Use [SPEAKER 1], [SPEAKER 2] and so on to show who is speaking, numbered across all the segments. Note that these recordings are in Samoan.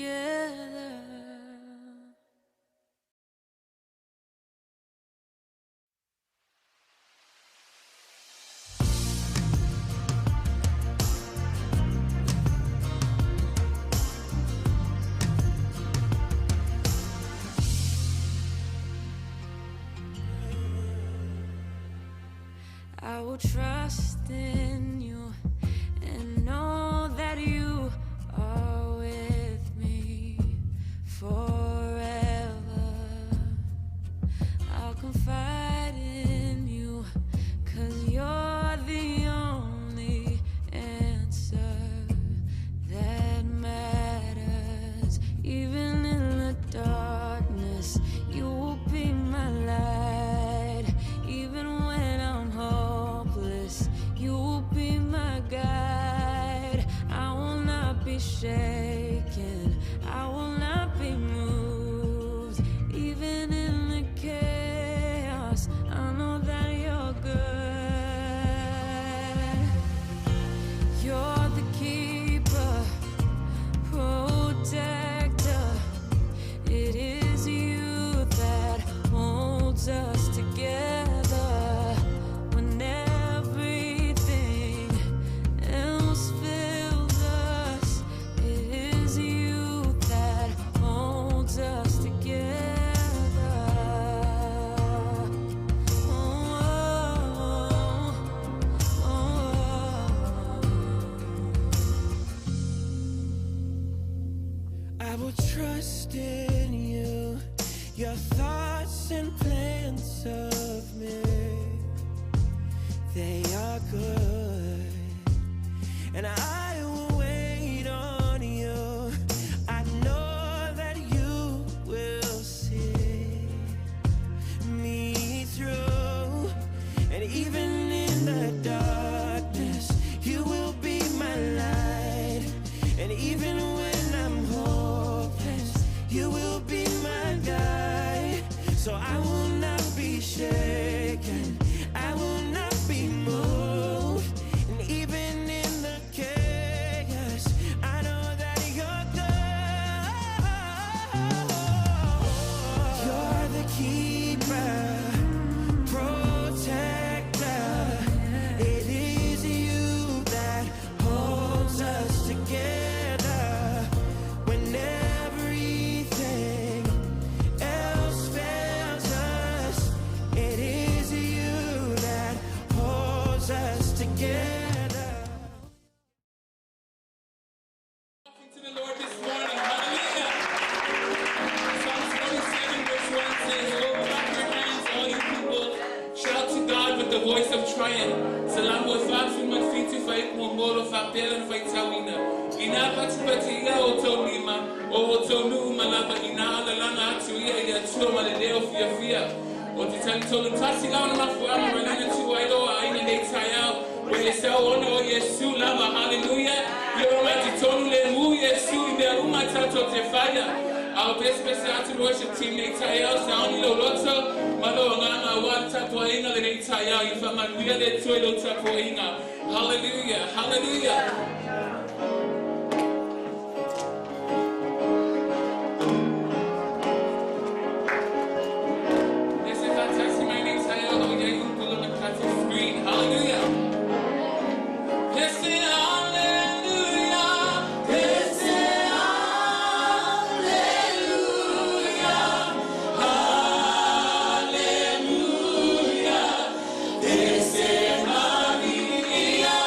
[SPEAKER 1] together. I will trust in you and know that you are with me forever. I'll confide in you, 'cause you're the only answer that matters. Even in the darkness, you will be my light. Even when I'm hopeless, you will be my guide. I will not be shaken, I will not be moved. Even in the chaos, I know that you're good. You're the keeper, protector. It is you that holds us together. When everything else fails us, it is you that holds us together. Oh, oh, oh.
[SPEAKER 2] I will trust in you, your thoughts and plans of me. They are good, and I will wait on you. I know that you will see me through, and even in the darkness, you will be my light. And even when I'm hopeless, you will be my guide. So I will not be shaken, I will not be moved. And even in the chaos, I know that you're good. You're the keeper, protector. It is you that holds us together. When everything else fails us, it is you that holds us together.
[SPEAKER 3] To the Lord this morning. Hallelujah. Psalms 47 verse 1 says, "Oh, clap your hands, all you people. Shout to God with the voice of triumph. Salam wa fa'fu matfitu fa'ik mongolo fa'pela fa'itawina. Ina pati ia o tau lima, o o tau nu'u malava ina alalanga atu ia ia tua maledeo fia fia. O te tangitolu tasi launa mafuama malina tuailoa aina nei taiao. O le sau ona o Yesu lava. Hallelujah. Yo mai tonu le mu Yesu i mea uma tato te whaia. Our best best atu worship team nei taiao sa oni lo loto. Malo nganga wa tapo inga le nei taiao. I whamanuia le tui lo tapo inga. Hallelujah. Hallelujah. This is fantastic my nei taiao o iei umpulu na kati screen. Hallelujah. Listen, hallelujah. Listen, hallelujah. Hallelujah. Listen, hallelujah.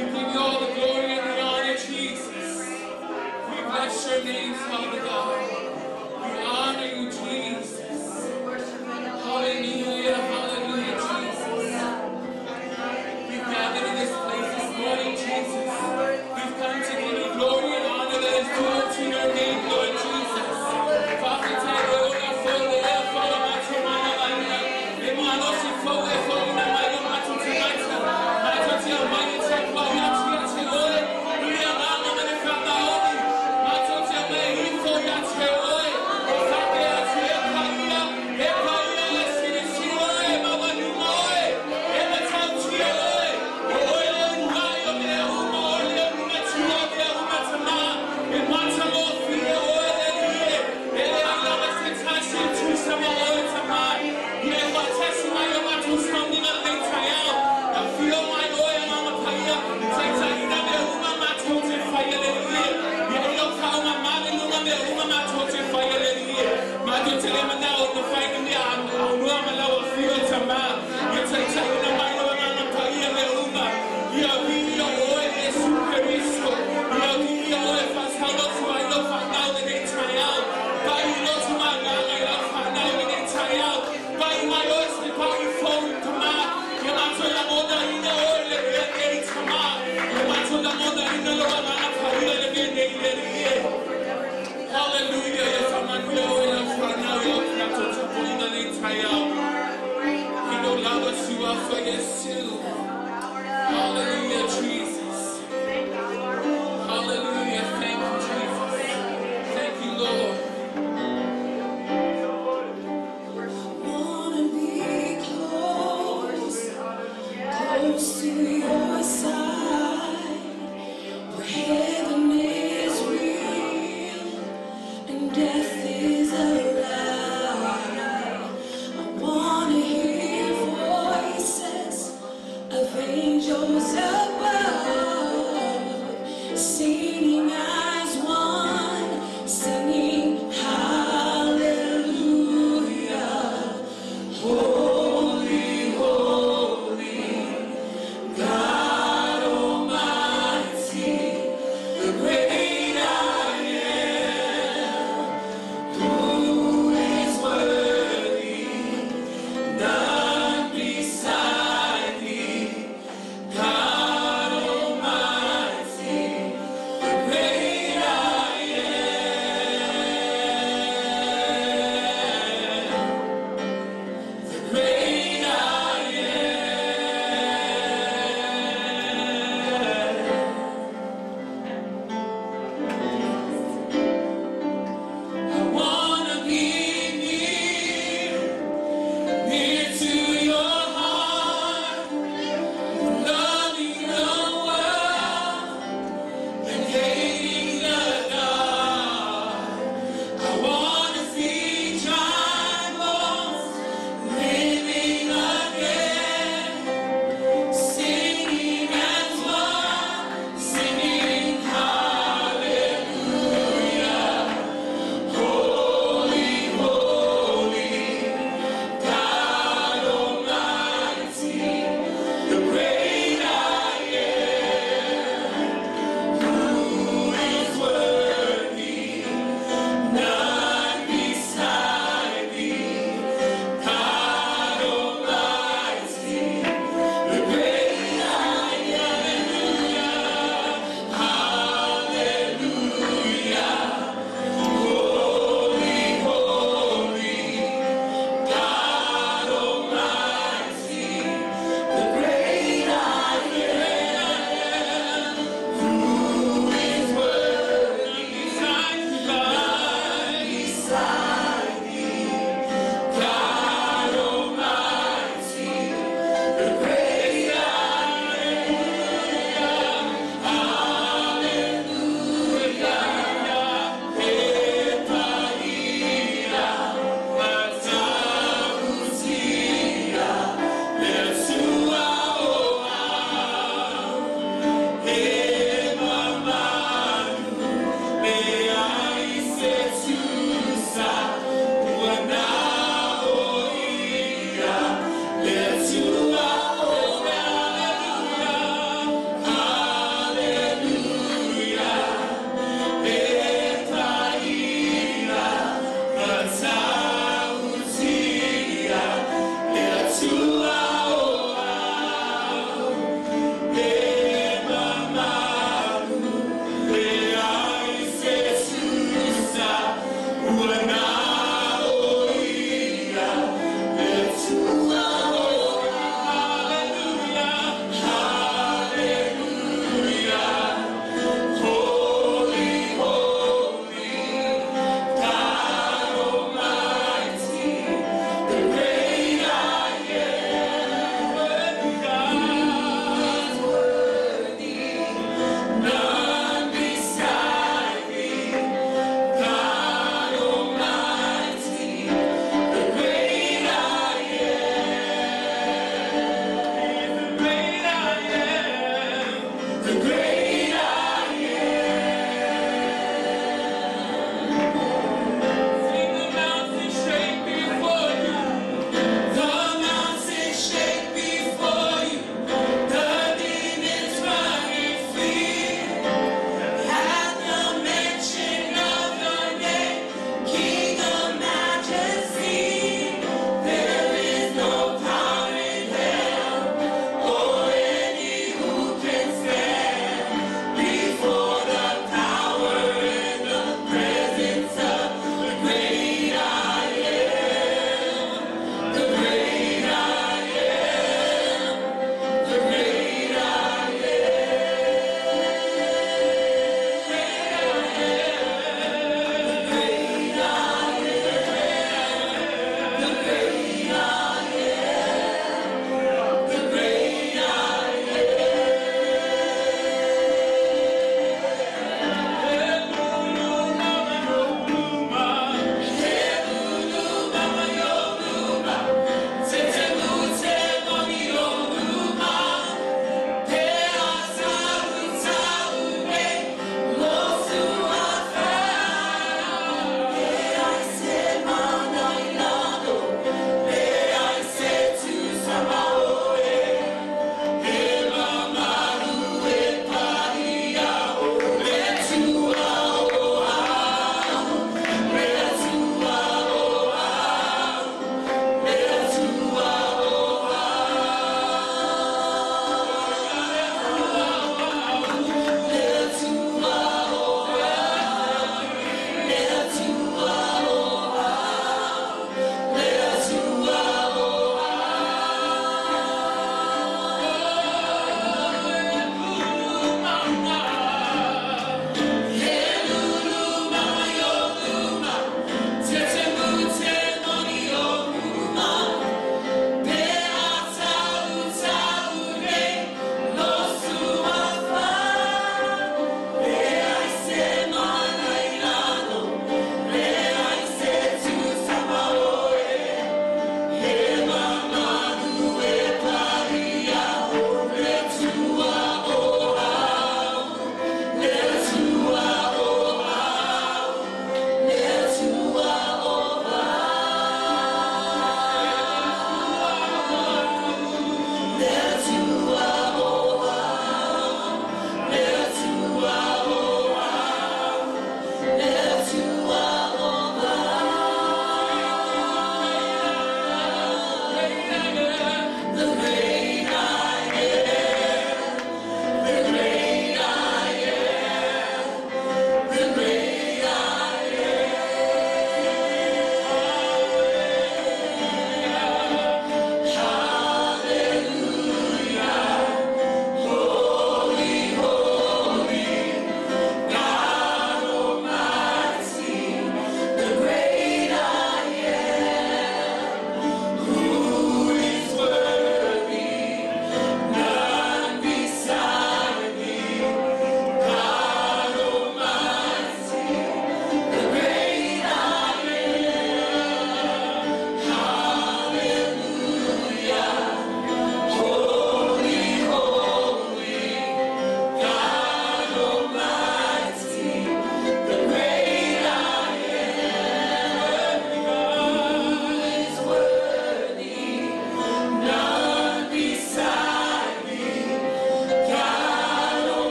[SPEAKER 3] We give you all the glory and the honor, Jesus. We bless your name, Father God. We honor you, Jesus. Hallelujah, hallelujah, Jesus. We've gathered in this place this morning, Jesus. We've come to give you glory and honor that is due unto your name, Lord Jesus. Hallelujah.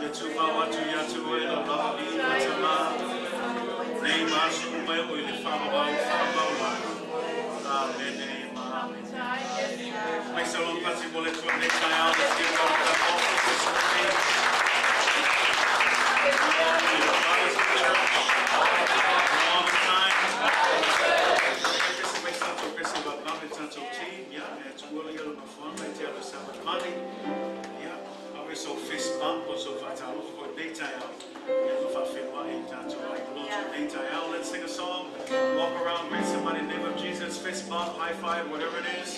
[SPEAKER 4] E tumau atu ia te oe lau lava viiga Tamā, nei ma aso uma e oo i le faavavau faamau lava. Amene ma amene. Praise the Lord, Pati mo le Atua i lenei taeao. Let's give God a clap offering this morning. Fathers of the church. Long time. Pese mai tatou pese vavave tatou team. Ia, e tuua ia le mafuanga e te alo savalivali. Ia, ave so fist bump o so faatalofa foi lenei taeao. Ia, ma faafeiloai i tatou aiga lotu lenei taeao. Let's sing a song. Walk around, greet somebody in the name of Jesus. Fist bump, high five, whatever it is.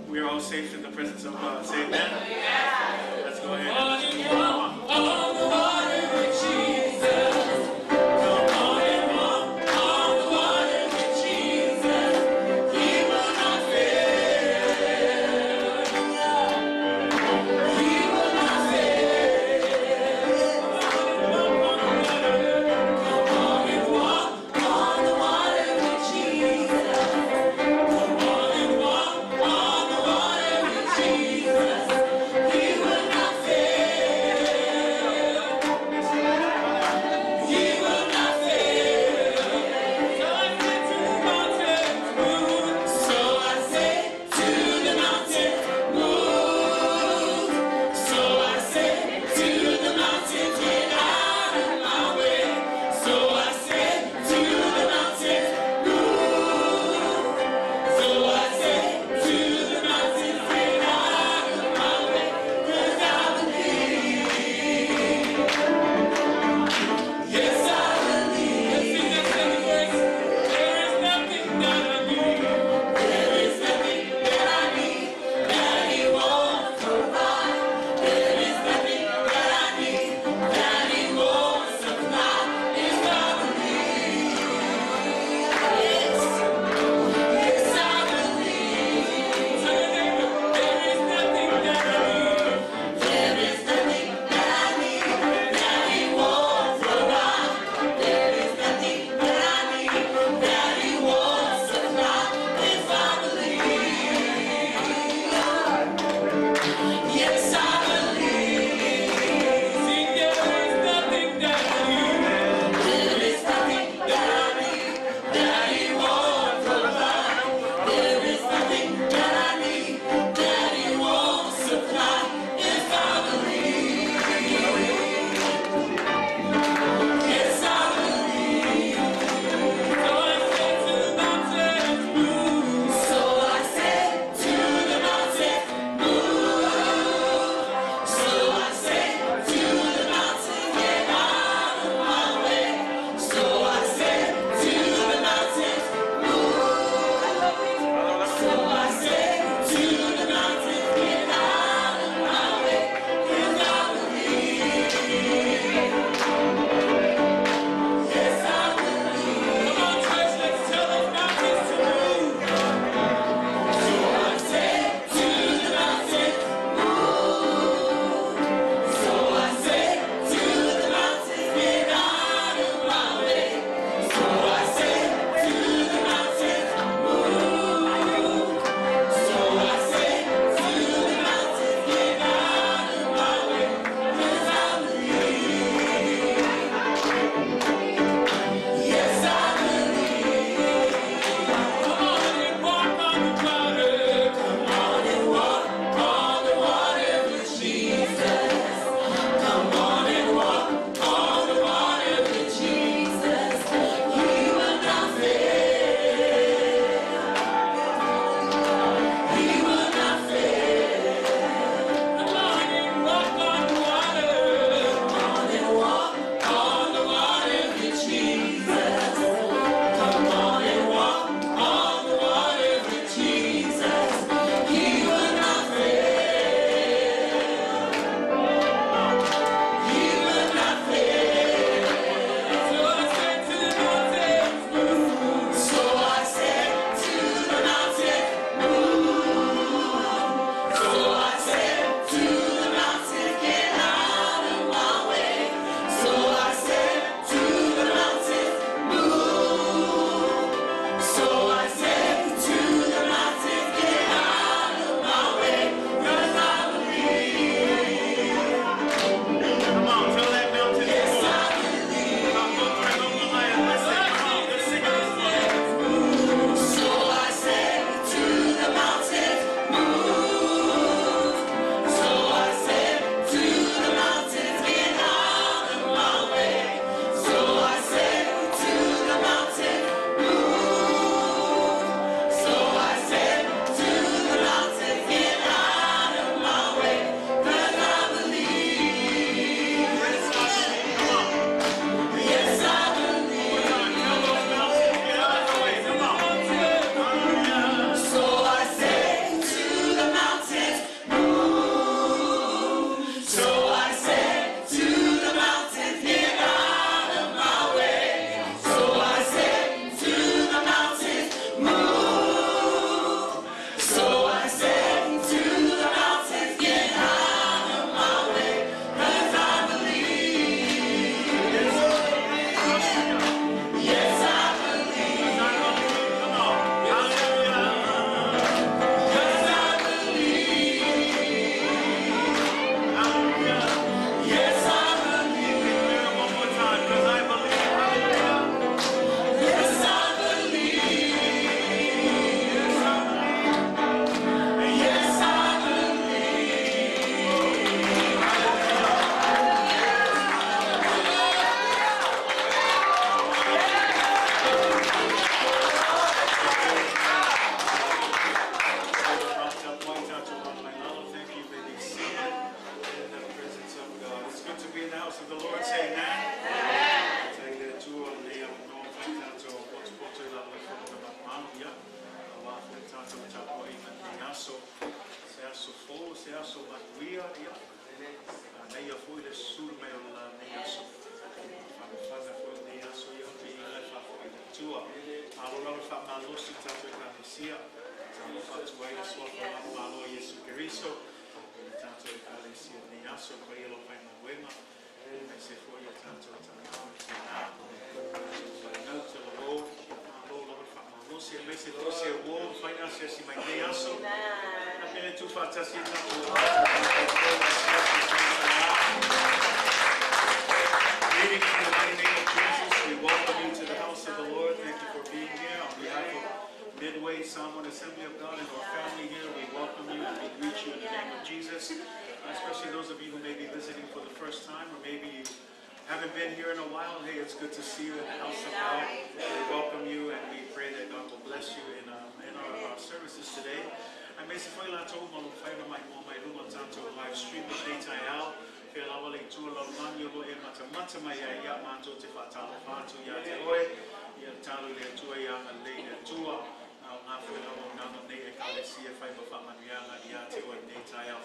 [SPEAKER 4] We are all safe in the presence of God. Say amen. Let's go ahead.
[SPEAKER 3] On and walk on the water with Jesus. Come on and walk on the water with Jesus. He will not fail. He will not fail. Come on and walk on the water with Jesus. Come on and walk on the water with Jesus. He will
[SPEAKER 4] of the Lord say amen. Amen. Greetings in the mighty name of Jesus. We welcome you to the house of the Lord. Thank you for being here. On behalf of Midway Samoan Assembly of God and our family here, we welcome you and we greet you in the name of Jesus. Especially those of you who may be visiting for the first time, or maybe you haven't been here in a while. Hey, it's good to see you in the house of God. We welcome you and we pray that God will bless you in our services today. Live stream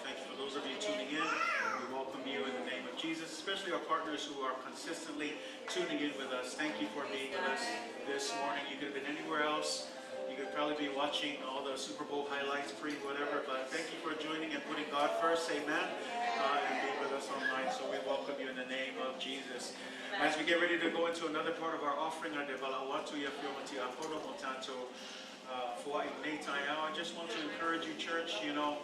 [SPEAKER 4] Thank you for those of you tuning in. We welcome you in the name of Jesus, especially our partners who are consistently tuning in with us. Thank you for being with us this morning. You could have been anywhere else. You could probably be watching all the Super Bowl highlights, pre whatever, but thank you for joining and putting God first, amen, and being with us online. So we welcome you in the name of Jesus. As we get ready to go into another part of our offering, I just want to encourage you, church. You know,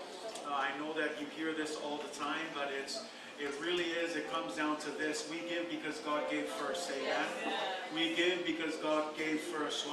[SPEAKER 4] I know that you hear this all the time, but it really is, it comes down to this. We give because God gave first, amen? We give because God gave first.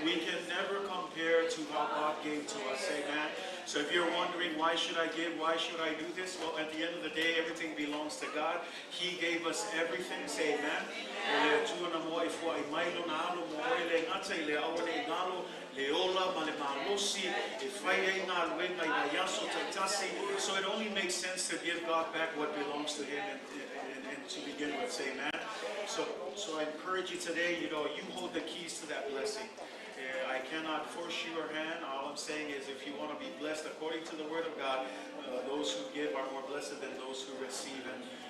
[SPEAKER 4] We can never compare to how God gave to us, amen? So if you're wondering, why should I give, why should I do this? Well, at the end of the day, everything belongs to God. He gave us everything, say amen. So it only makes sense to give God back what belongs to Him and to begin with, say amen. So I encourage you today, you know, you hold the keys to that blessing. I cannot force your hand. All I'm saying is if you want to be blessed according to the Word of God, those who give are more blessed than those who receive.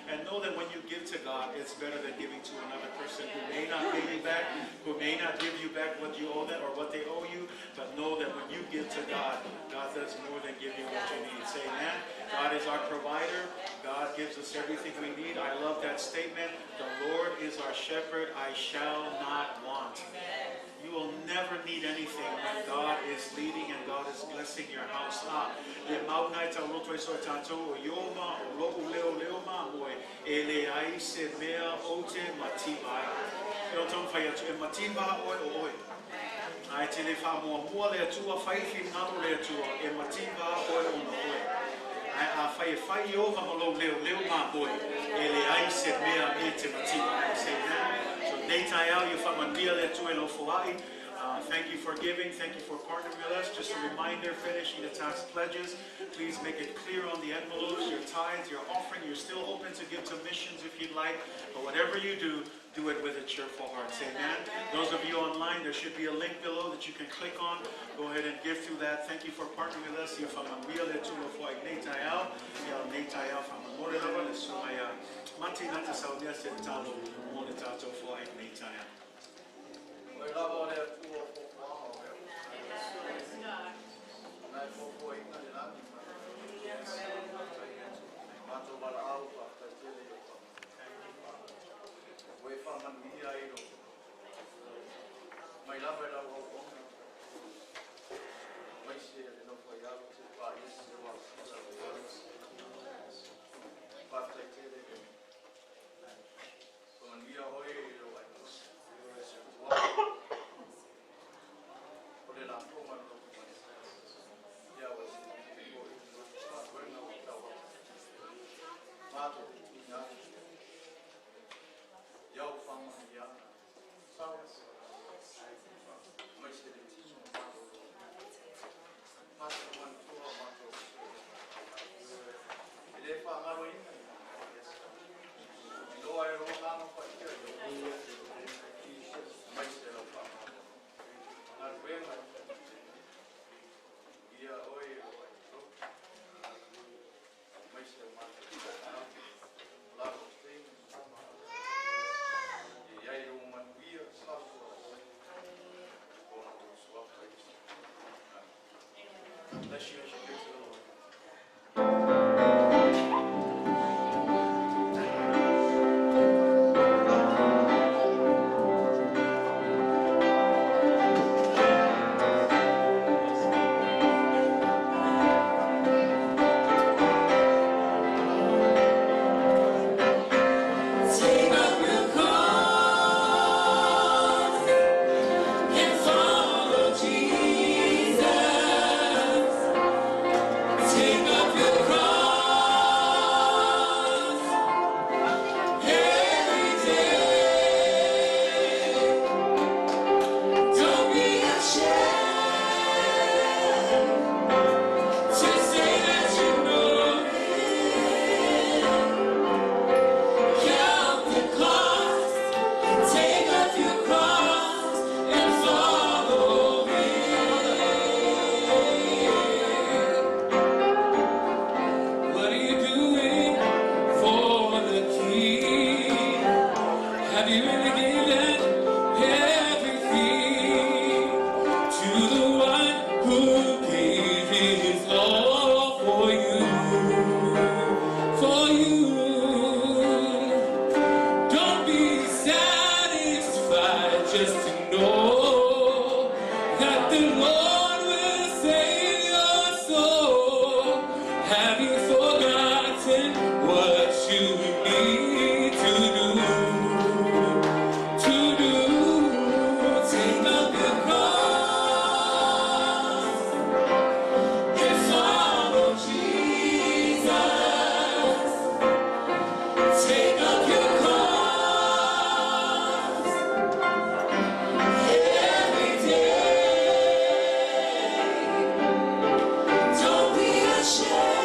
[SPEAKER 4] And know that when you give to God, it's better than giving to another person who may not pay you back, who may not give you back what you owe them or what they owe you. But know that when you give to God, God does more than give you what you need. Say amen. God is our provider. God gives us everything we need. I love that statement. The Lord is our shepherd. I shall not want. You will never need anything when God is leading and God is blessing your house. Thank you for giving. Thank you for partnering with us. Just a reminder, finishing the tax pledges. Please make it clear on the envelopes, your tithes, your offering. You're still open to give to missions if you'd like. But whatever you do, do it with a cheerful heart. Say amen. Those of you online, there should be a link below that you can click on. Go ahead and give through that. Thank you for partnering with us. God bless you as you give to the Lord.
[SPEAKER 3] Take up your cross and follow Jesus. Take up your cross every day. Don't be ashamed to say that you know Him. Count the cost, take up your cross and follow me. What are you doing for the King? Have you really given everything to the one who gave his all for you? For you. Don't be satisfied just to know that the Lord will save your soul. Have you forgotten what you need to do? To do, take up your cross and follow Jesus. Take up your cross every day. Don't be ashamed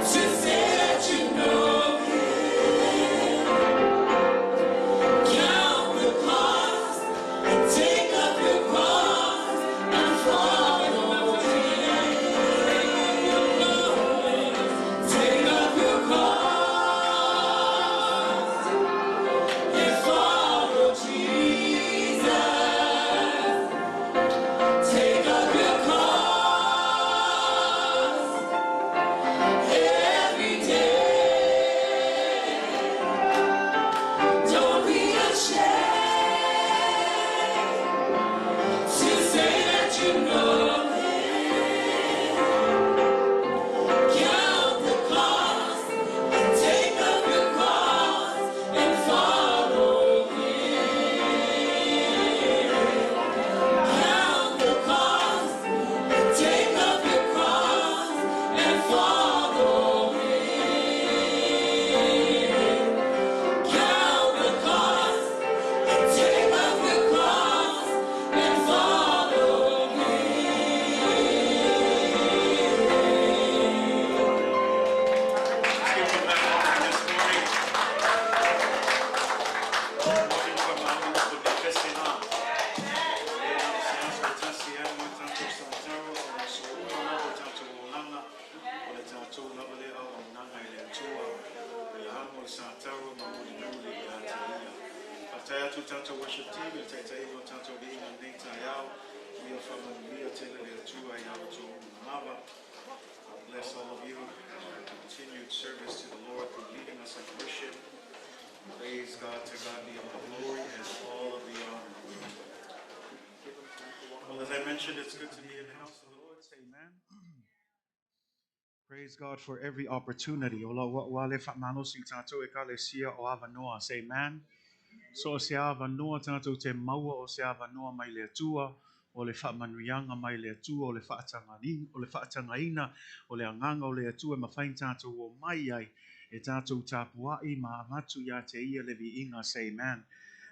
[SPEAKER 3] to say that you know Him. Count the cost and take up your cross and follow Him. Take up your cross and follow Jesus. Take up your cross every day. Don't be ashamed to say that you know Him. Count the cost and take up your cross and follow Him. Count the cost and take up your cross and follow Him. Count the cost and take up your cross and follow
[SPEAKER 4] Let's give them that offering this morning. Morning from Maui for the Festina. Worship team, le taitaiga o tatou viiga lenei taeao, ia faamanuia tele le Atua ia outou uma lava. God bless all of you. Continued service to the Lord through leading us in worship. Praise God, to God be all the glory and all of the honor. Well, as I mentioned, it's good to be in the house of the Lord. Say amen. Praise God for every opportunity. O la wa le whamanosi tātou e ekalesia o avanoa. Say amen. So o se avanoa tātou te maua o se avanoa mai le Atua, o le whaamanuiaga mai le Atua, o le whaatangaina, o le agaga o le Atua e mafai tātou o mai ai, e tātou tapuai ma avatu ia te ia le viiga. Say amen.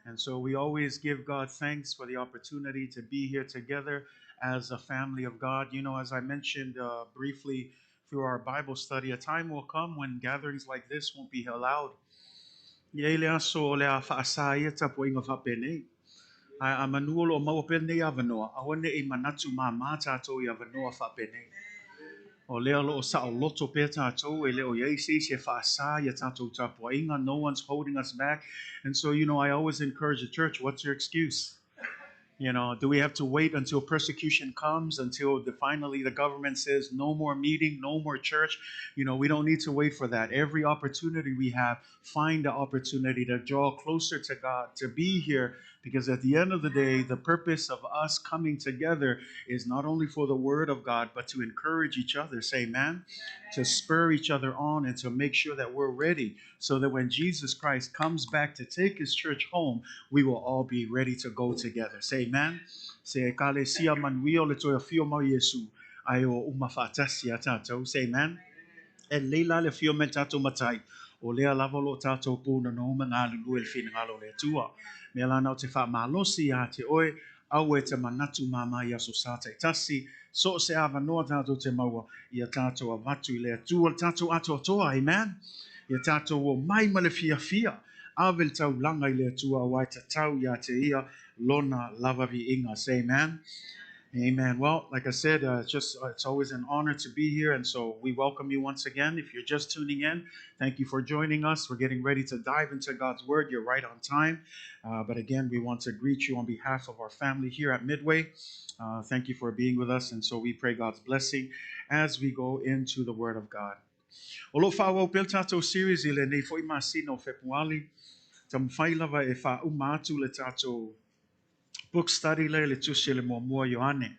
[SPEAKER 4] And so we always give God thanks for the opportunity to be here together as a family of God. You know, as I mentioned briefly through our Bible study, a time will come when gatherings like this won't be allowed. Ia i le aso o le a faasā ia tapuaiga faapenei. Ae a manu o loo maua pea lenei avanoa, aua neʻi manatu māmā tatou i avanoa faapenei. O lea o loo saoloto pea tatou e le o iai se isi e faasā ia tatou tapuaiga. No one's holding us back. And so, I always encourage the church, what's your excuse? You know, do we have to wait until persecution comes, until finally the government says no more meeting, no more church? You know, we don't need to wait for that. Every opportunity we have, find the opportunity to draw closer to God, to be here, because at the end of the day, the purpose of us coming together is not only for the Word of God, but to encourage each other, say amen, to spur each other on and to make sure that we're ready so that when Jesus Christ comes back to take his church home, we will all be ready to go together. Say amen. Se ekalesia manuia o le toe afio mai o Iesu, ae o uma faatasi a tatou. Say amen. E lelei la le afio mai o le tatou Matai, o lea lava o lo o tatou punonou ma galulue i le finagalo o le Atua. Mea la lena ou te faamalosi ia te oe, aua e te manatu māmā i aso Sa taitasi, so o se avanoa tatou te maua, ia tatou avatu i le Atua le tatou atoatoa. Amen. Ia tatou omai ma le fiafia, ave le taulaga i le Atua aua e tatau ia te ia lona lava viiga. Say amen. Amen. Well, like I said, it's always an honor to be here, and so we welcome you once again. If you're just tuning in, thank you for joining us. We're getting ready to dive into God's Word. You're right on time. But again, we want to greet you on behalf of our family here at Midway. Thank you for being with us, and so we pray God's blessing as we go into the Word of God. O lo o faaauau pea le tatou series i lenei foi masina o Fepuali, taumafai lava e faauma atu le tatou book study lea i le Tusi o le Muamua Ioane.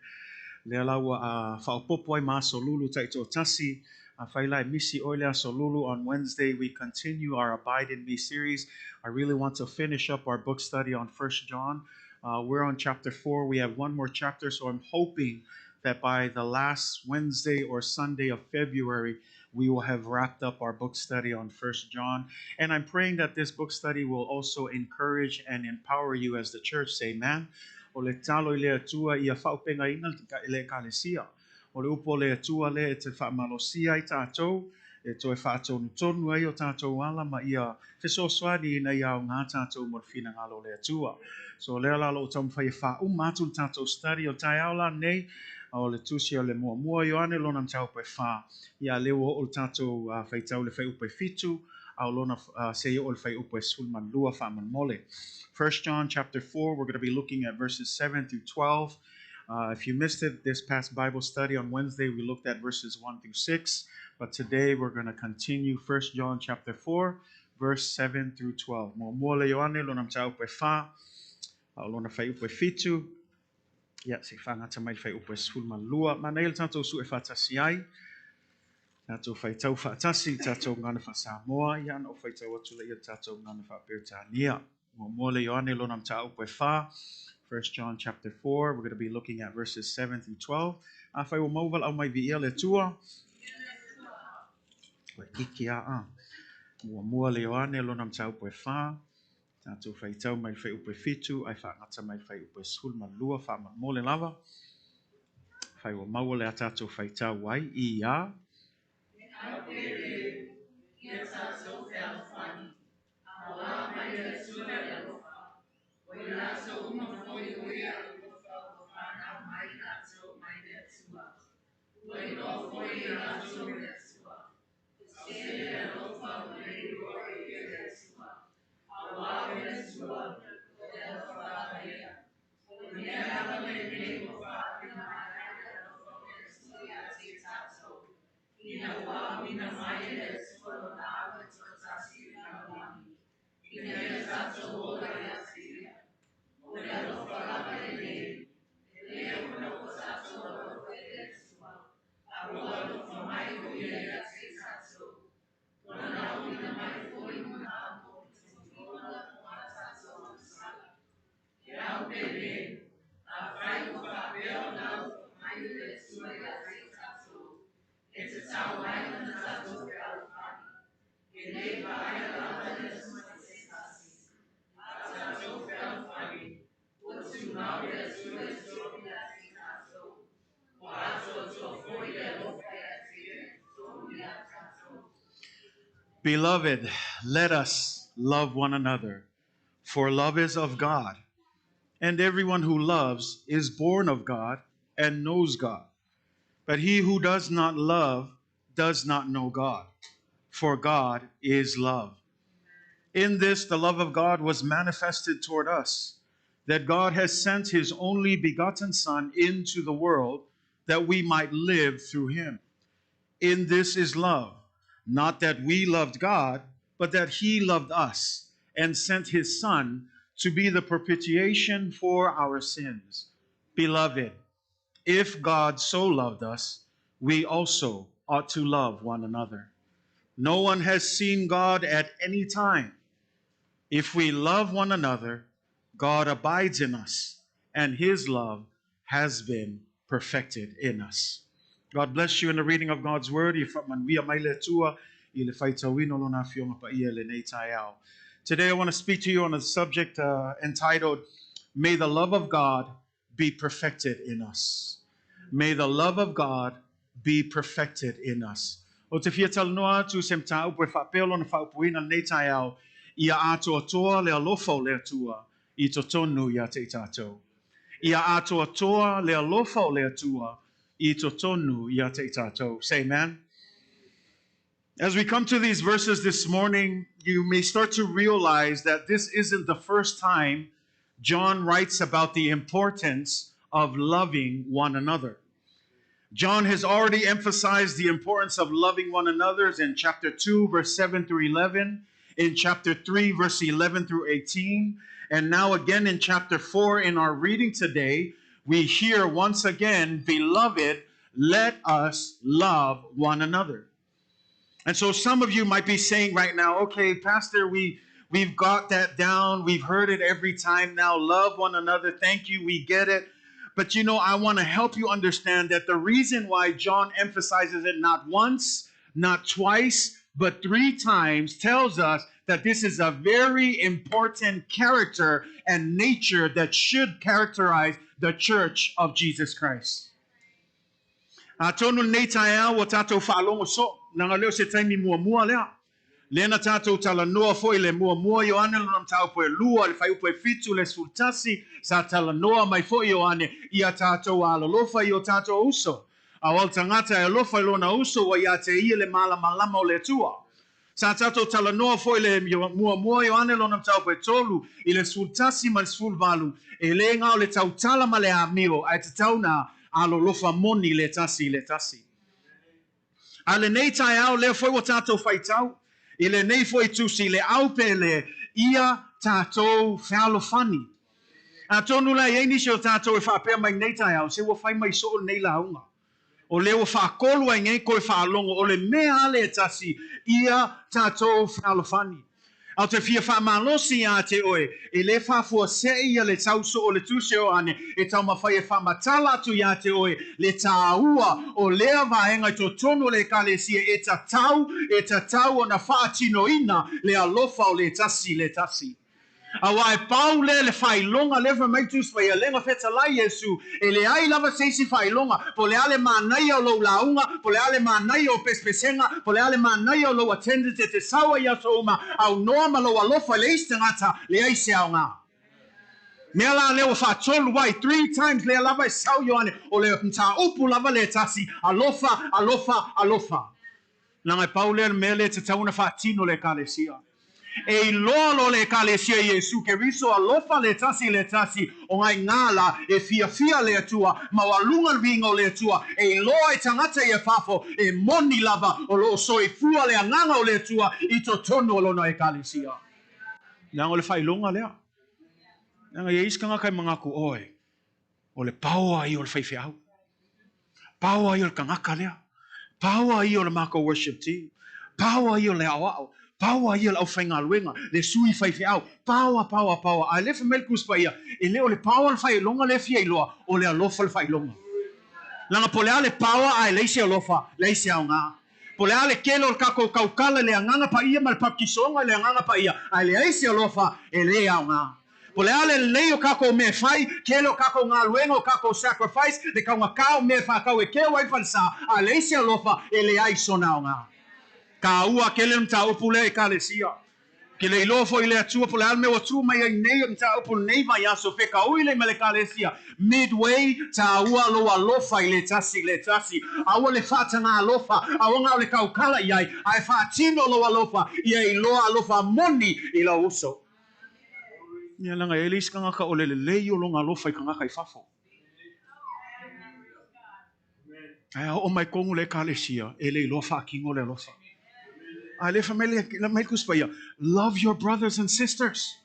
[SPEAKER 4] Lea la ua faaopoopo ai ma aso Lulu taitoatasi. Afai la e misi oe le aso Lulu, on Wednesday we continue our Abide in Me series. I really want to finish up our book study on 1 John. We're on chapter 4. We have one more chapter, so I'm hoping that by the last Wednesday or Sunday of February, we will have wrapped up our book study on 1 John. And I'm praying that this book study will also encourage and empower you as the church. Say amen. O le tatalo i le Atua ia faaaupegaina le ekalesia. O le upu o le Atua lea e te faamalosia ai tatou, e toe faatonutonu ai o tatou ala ma ia fesoasoani ina ia aoga tatou mo le finagalo o le Atua. So lea la o lo o taumafai e faauma atu le tatou study o le taeao la lenei, o le Tusi o le Muamua Ioane lona mataupu e 4. Ia lea ua oo le tatou faitau i le fuaiupu e 7, a o lona seia oo i le fuaiupu e 12 faamolemole. 1 John chapter 4, we're going to be looking at verses 7 through 12. If you missed it, this past Bible study on Wednesday, we looked at verses 1 through 6. But today we're going to continue 1 John chapter 4, verse 7 through 12. Muamua le Ioane, lona mataupu e 4, a o lona fuaiupu e 7. Ia, seia faagata mai le fuaiupu e 12. Manaia le tatou su'e faatasi ai. Tatou faitau faatasi, tatou gagana faa-Samoa, ia ona ou faitau atu lea i le tatou gagana faa-Peretania. Muamua le Ioane lona mataupu e 4, 1 John chapter 4, we're going to be looking at verses 7 through 12. Afai ua maua valaau mai viia le Atua. Ua iki a a. Muamua le Ioane lona mataupu e 4, tatou faitau mai le fuaiupu e 7, ae faagata mai le fuaiupu e 12 faamolemole lava. Afai ua maua le a tatou faitau ai, i a. Beloved, let us love one another, for love is of God, and everyone who loves is born of God and knows God. But he who does not love does not know God, for God is love. In this, the love of God was manifested toward us, that God has sent his only begotten Son into the world that we might live through him. In this is love, not that we loved God, but that he loved us and sent his Son to be the propitiation for our sins. Beloved, if God so loved us, we also ought to love one another. No one has seen God at any time. If we love one another, God abides in us, and his love has been perfected in us. God bless you in the reading of God's word. Today I want to speak to you on a subject entitled, May the Love of God Be Perfected in Us. May the love of God be perfected in us. O te fia talanoa atu se mataupu e faapea lona faaupuina lenei taeao, ia atoatoa le alofa o le Atua i totonu ia te i tātou. Ia atoatoa le alofa o le Atua i totonu ia te i tātou. Say amen. As we come to these verses this morning, you may start to realize that this isn't the first time John writes about the importance of loving one another. John has already emphasized the importance of loving one another in chapter 2, verse 7 through 11, in chapter 3, verse 11 through 18, and now again in chapter 4 in our reading today, we hear once again, Beloved, let us love one another. And so some of you might be saying right now, okay, Pastor, we've got that down. We've heard it every time now. Love one another. Thank you. We get it. But you know, I want to help you understand that the reason why John emphasizes it not once, not twice, but 3 times tells us that this is a very important character and nature that should characterize the church of Jesus Christ. Atonu nei taeao o tātou whaalongo so, nanga leo se taimi mua lea. Lena tātou talanoa foi le mua Ioane lona mataupu e 2, le fuaiupu e 7, le 11, sa talanoa mai foi Ioane ia tātou alolofa i o tātou uso. A o tangata e alofa i lona uso wa ia te ia le malamalama o le Atua. Sa tātou talanoa foi le mua Ioane lona mataupu e 3, i le 11 ma le 18, e le ngao le tautala ma le amio, ai te tauna alolofa moni le tasi le tasi. A le nei taeao lea foi o tātou whaitau, i le nei foi tusi le aupele ia tātou fealofani. A tonu la i nisi o tātou e whaapea mai nei taeao, se ua whai mai so o nei launga. O leo whaakolu ai ngei koe whaalongo, o le mea ale e tasi ia tātou fealofani. Au te fia whaamalosi a te oe, e le whaafua se ia le tauso o le tuse o ane, e taumawhai e whaamatala atu ia te oe, le tāua o lea vaenga i totonu le ekalesia, e tatau ona whaatinoina le alofa o le tasi le tasi. Aua e pau le le whailonga le whamai tus whai alenga whetalai Yesu, e le ai lava seisi whailonga, po le ale mānaia o lou launga, po le ale mānaia o pespesenga, po le ale mānaia o lou attendance e te sawa ia souma, au noa ma lou alofa le isi tangata, le ai se au ngā. Mea la leo whaatolu wai, 3 times lea lava e sau Ioane, o le mtāupu lava le tasi, alofa, alofa, alofa. Nanga e pau lea mea le te tauna whaatino le ekalesia. E iloa lo le ekalesia Iesu ke riso alofa le tasi o ngai ngāla e fia fia le Atua, ma walunga winga o le Atua, e iloa e tangata i e fafo, e moni lava o lo soifua le anganga o le Atua i totonu o lona ekalesia. Nanga o le whailonga lea. Nanga ia iskanga kai mangaku oe, o le paoa i o le whaiwheau. Paoa i o le kangaka lea. Paoa i o le mako worship team. Paoa i o le awao. Paoa ia le au whaingaluenga, le sui whaiwheau, paoa, paoa, paoa. A le whamel kuspa ia, e le o le paoa le whailonga le fia iloa, o le alofa le whailonga. Langa po le ale paoa a e leise alofa, leise au ngā. Po le ale kelo le kako kaukala le anganga pa ia ma le papkisonga le anganga pa ia, a le eise alofa e le au ngā. Po le ale lei o kako me whai, kelo kako ngā luenga o kako sacrifice, le kaunga kao me whakau e keo ai whansa, a leise alofa e le aisona au ngā. Ka ua kele mta upu le ekalesia. Ke le iloa foi le Atua, po le ale mea ua tu mai ai nei mta upu nei vai aso fe ka ui le ma le ekalesia. Midway, ta ua lo alofa i le tasi le tasi. Aua le whaatanga alofa, aua ngau le kaukala iai, ai whaatino lo alofa, ia iloa alofa moni i lau uso. Ia leaga e le isi tagata o le lelei o lona alofa i tagata i fafo. Ae a oo mai tonu le Ekalesia, e le iloa faatino le alofa. A le fai mai le mai le Tusi Paia, love your brothers and sisters.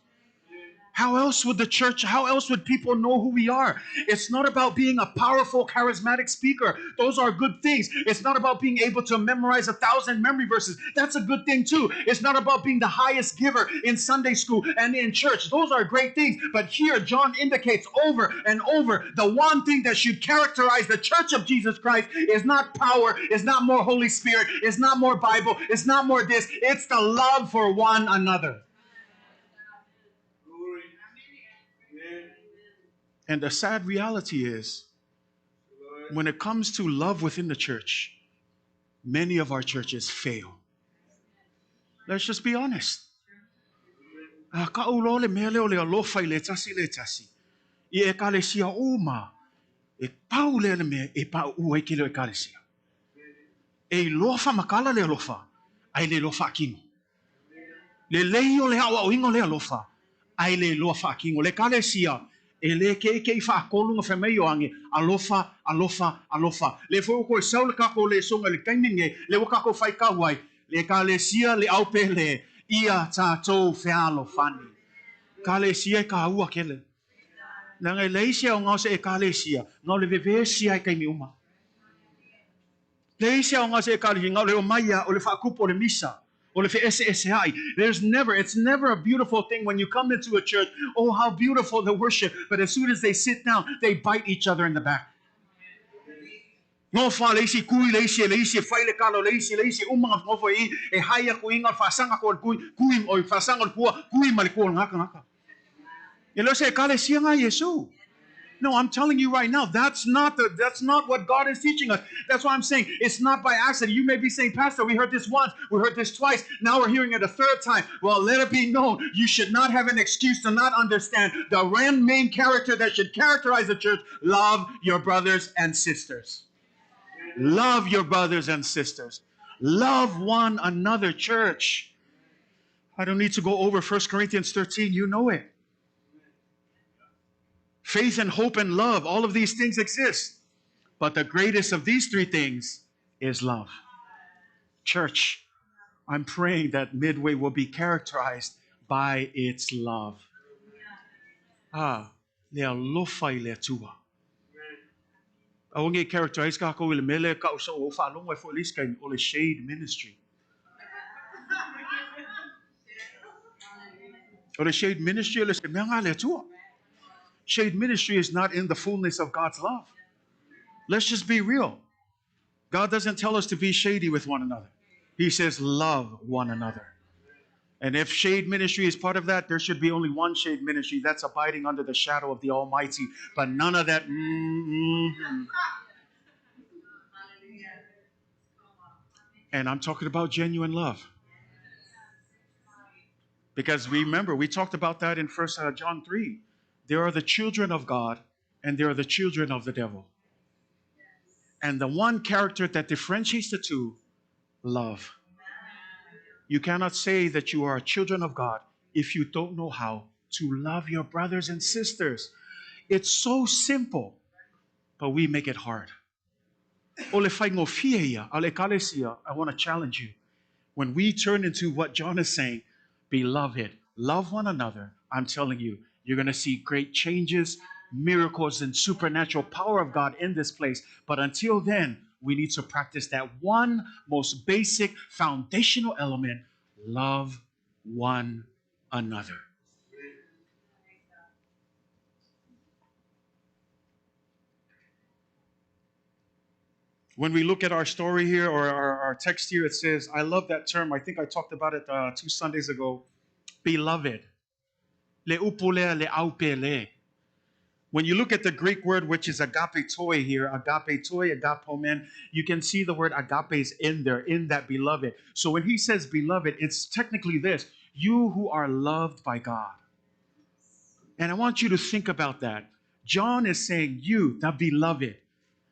[SPEAKER 4] How else would the church, how else would people know who we are? It's not about being a powerful, charismatic speaker. Those are good things. It's not about being able to memorize 1,000 memory verses. That's a good thing too. It's not about being the highest giver in Sunday school and in church. Those are great things. But here, John indicates over and over the one thing that should characterize the church of Jesus Christ is not power, is not more Holy Spirit, is not more Bible, it's not more this. It's the love for one another. And the sad reality is, when it comes to love within the church, many of our churches fail. Let's just be honest. A ka ulo le mea lea o le alofa i le tasi le tasi. I ekalesia uma, e pau lea le mea e pau ua i ke leo ekalesia. E iloa whamakala le alofa, ai le iloa whaakino. Le lei o le ao au ingo le alofa, ai le iloa whaakino. Le ekalesia, e le ke ke i whaakolu nga whamei o ange, alofa, alofa, alofa. Le fo ko e sau le kako le songa le kaiminge, le wakako whai kauai, le ekalesia le au pele, ia tātou whealofani. Kalesia e ka ua kele. Nanga e leisia o ngau se ekalesia, ngau le vevesia e kaimi uma. Leisia o ngau se ekalesia, ngau le o maia, o le whaakupo le misa. O le ese ese ai. It's never a beautiful thing when you come into a church. Oh, how beautiful the worship. But as soon as they sit down, they bite each other in the back. No fa le isi kui le isi le isi fai le kalo le isi le isi umanga no fa i e hai aku inga fasanga ko kui kui o fasanga kua kui ma le kua ngaka ngaka. E le se kale sia nga Yesu. No, I'm telling you right now, that's not what God is teaching us. That's why I'm saying it's not by accident. You may be saying, Pastor, we heard this once, we heard this twice, now we're hearing it a third time. Well, let it be known, you should not have an excuse to not understand the main character that should characterize the church. Love your brothers and sisters. Love your brothers and sisters. Love one another, church. I don't need to go over 1 Corinthians 13. You know it. Faith and hope and love, all of these things exist. But the greatest of these three things is love. Church, I'm praying that Midway will be characterized by its love. Ah, le alofa i le atua. Awangi characterize ka ko ile mele ka uso o whalongo e fo liska o le shade ministry. O le shade ministry le se mea ngā le atua. Shade ministry is not in the fullness of God's love. Let's just be real. God doesn't tell us to be shady with one another. He says love one another. And if shade ministry is part of that, there should be only one shade ministry. That's abiding under the shadow of the Almighty. But none of that. Mm-hmm. And I'm talking about genuine love. Because remember, we talked about that in 1 John 3. There are the children of God and there are the children of the devil. And the one character that differentiates the two, love. You cannot say that you are children of God if you don't know how to love your brothers and sisters. It's so simple, but we make it hard. I want to challenge you. When we turn into what John is saying, beloved, love one another, I'm telling you, you're going to see great changes, miracles, and supernatural power of God in this place. But until then, we need to practice that one most basic foundational element, love one another. When we look at our story here or our text here, it says, I love that term. I think I talked about it 2 Sundays ago. Beloved. Le upulea le aupele. When you look at the Greek word, which is agape toi here, agape toi, agapomen, you can see the word agape is in there, in that beloved. So when he says beloved, it's technically this: you who are loved by God. And I want you to think about that. John is saying, you, the beloved.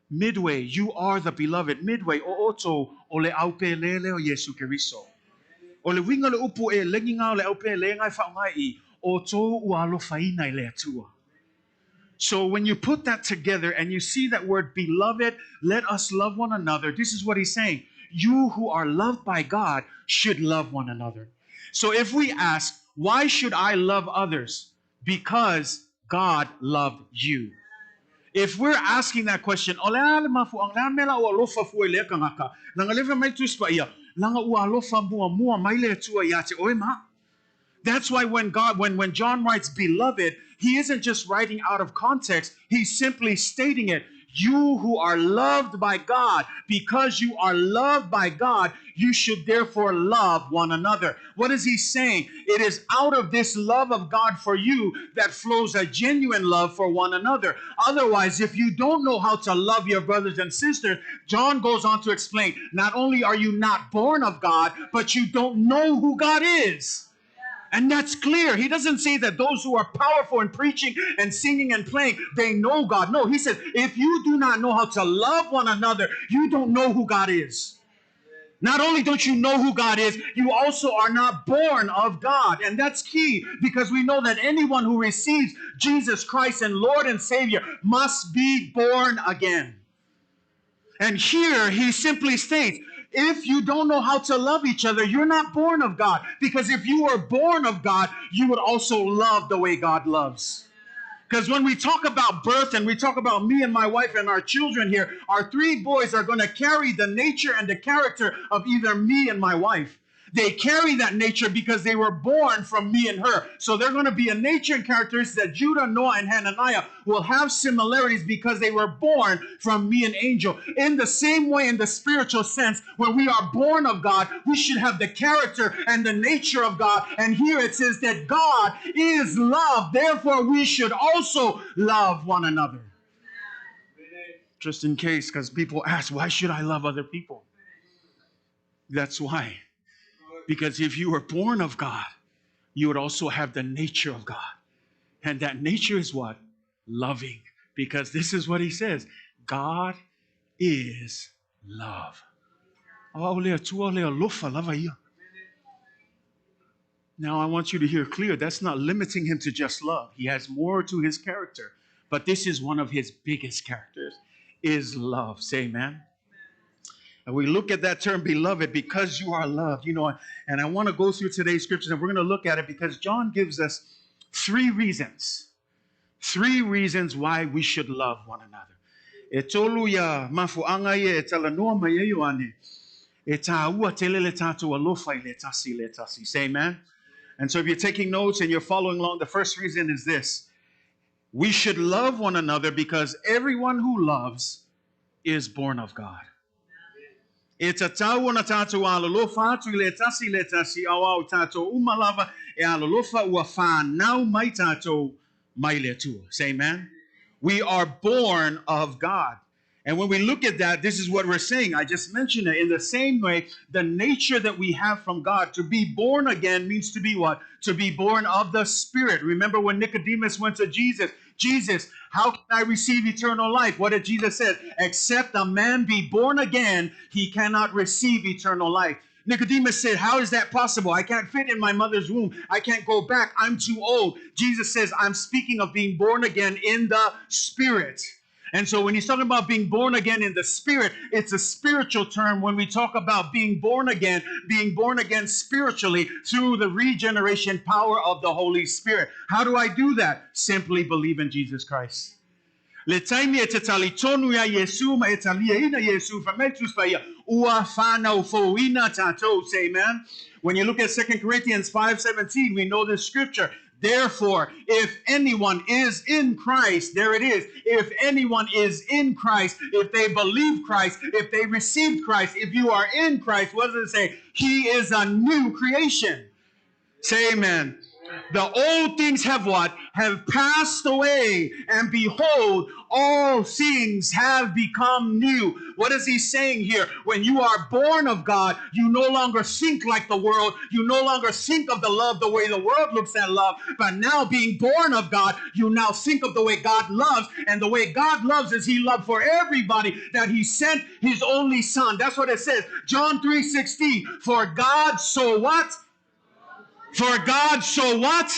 [SPEAKER 4] Midway, you are the beloved. Midway, o oto, o le aupe lele o Yesu Keriso. O le winga le upu e lengi ngā o le aupe le ngai whaongai i, Outou ua alofaina e le Atua. So when you put that together and you see that word, beloved, let us love one another, this is what he's saying. You who are loved by God should love one another. So if we ask, why should I love others? Because God loved you. If we're asking that question, o le a le mafuaaga, le a le mea la ou alofa fua i lea kanaka, leaga lea fai mai le Tusi Paia, leaga ua alofa muamua mai le Atua ia te oe ma a'u. That's why when God, when John writes beloved, he isn't just writing out of context, he's simply stating it. You who are loved by God, because you are loved by God, you should therefore love one another. What is he saying? It is out of this love of God for you that flows a genuine love for one another. Otherwise, if you don't know how to love your brothers and sisters, John goes on to explain, not only are you not born of God, but you don't know who God is. And that's clear. He doesn't say that those who are powerful in preaching and singing and playing, they know God. No, he says, if you do not know how to love one another, you don't know who God is. Not only don't you know who God is, you also are not born of God. And that's key, because we know that anyone who receives Jesus Christ and Lord and Savior must be born again. And here he simply states, if you don't know how to love each other, you're not born of God. Because if you were born of God, you would also love the way God loves. Because when we talk about birth and we talk about me and my wife and our children here, our three boys are going to carry the nature and the character of either me and my wife. They carry that nature because they were born from me and her. So they're going to be a nature and characteristics that Judah, Noah, and Hananiah will have similarities because they were born from me and Angel. In the same way, in the spiritual sense, when we are born of God, we should have the character and the nature of God. And here it says that God is love. Therefore, we should also love one another. Just in case, because people ask, why should I love other people? That's why. Because if you were born of God, you would also have the nature of God. And that nature is what? Loving. Because this is what he says. God is love. Now I want you to hear clear. That's not limiting him to just love. He has more to his character. But this is one of his biggest characters, is love. Say amen. And we look at that term, beloved, because you are loved, and I want to go through today's scriptures, and we're going to look at it because John gives us three reasons. Three reasons why we should love one another. E tolu ia mafuaaga ia e talanoa mai ai Ioane, e tāua tele le tātou alofa i le tasi le tasi. Say amen. And so if you're taking notes and you're following along, the first reason is this. We should love one another because everyone who loves is born of God. E tatau ona tātou alolofa atu i le tasi le tasi au au tātou umalava e alolofa ua whānau mai tātou mai le Atua. Say amen. We are born of God. And when we look at that, this is what we're saying. I just mentioned it. In the same way, the nature that we have from God, to be born again means to be what? To be born of the Spirit. Remember when Nicodemus went to Jesus, Jesus, how can I receive eternal life? What did Jesus say? Except a man be born again, he cannot receive eternal life. Nicodemus said, how is that possible? I can't fit in my mother's womb. I can't go back. I'm too old. Jesus says, I'm speaking of being born again in the Spirit. And so when he's talking about being born again in the Spirit, it's a spiritual term when we talk about being born again spiritually through the regeneration power of the Holy Spirit. How do I do that? Simply believe in Jesus Christ. Le taimi e te tali tonu ia Iesu ma e talia ina Iesu whametus pa ia ua whanau fouina tātou. Say amen. When you look at 2 Corinthians 5:17, we know this scripture. Therefore, if anyone is in Christ, there it is. If anyone is in Christ, if they believe Christ, if they received Christ, if you are in Christ, what does it say? He is a new creation. Say amen. The old things have what? Have passed away, and behold, all things have become new. What is he saying here? When you are born of God, you no longer think like the world. You no longer think of the love the way the world looks at love. But now being born of God, you now think of the way God loves. And the way God loves is he loved for everybody, that he sent his only son. That's what it says. John 3:16, for God so what? For God so what?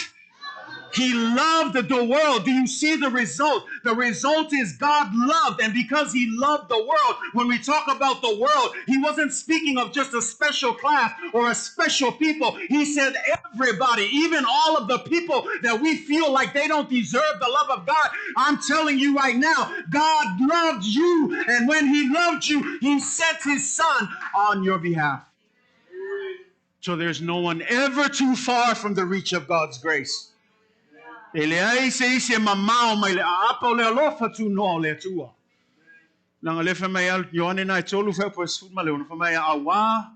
[SPEAKER 5] He loved the world. Do you see the result? The result is God loved. And because he loved the world, when we talk about the world, he wasn't speaking of just a special class or a special people. He said everybody, even all of the people that we feel like they don't deserve the love of God. I'm telling you right now, God loved you. And when he loved you, he sent his son on your behalf. So there's no one ever too far from the reach of God's grace. E leai se isi e mamao mai le aapa o le alofa tunoa o le Atua. Leaga o lea fai mai a Ioane na e tolu fuaiupu e 16, fai mai auā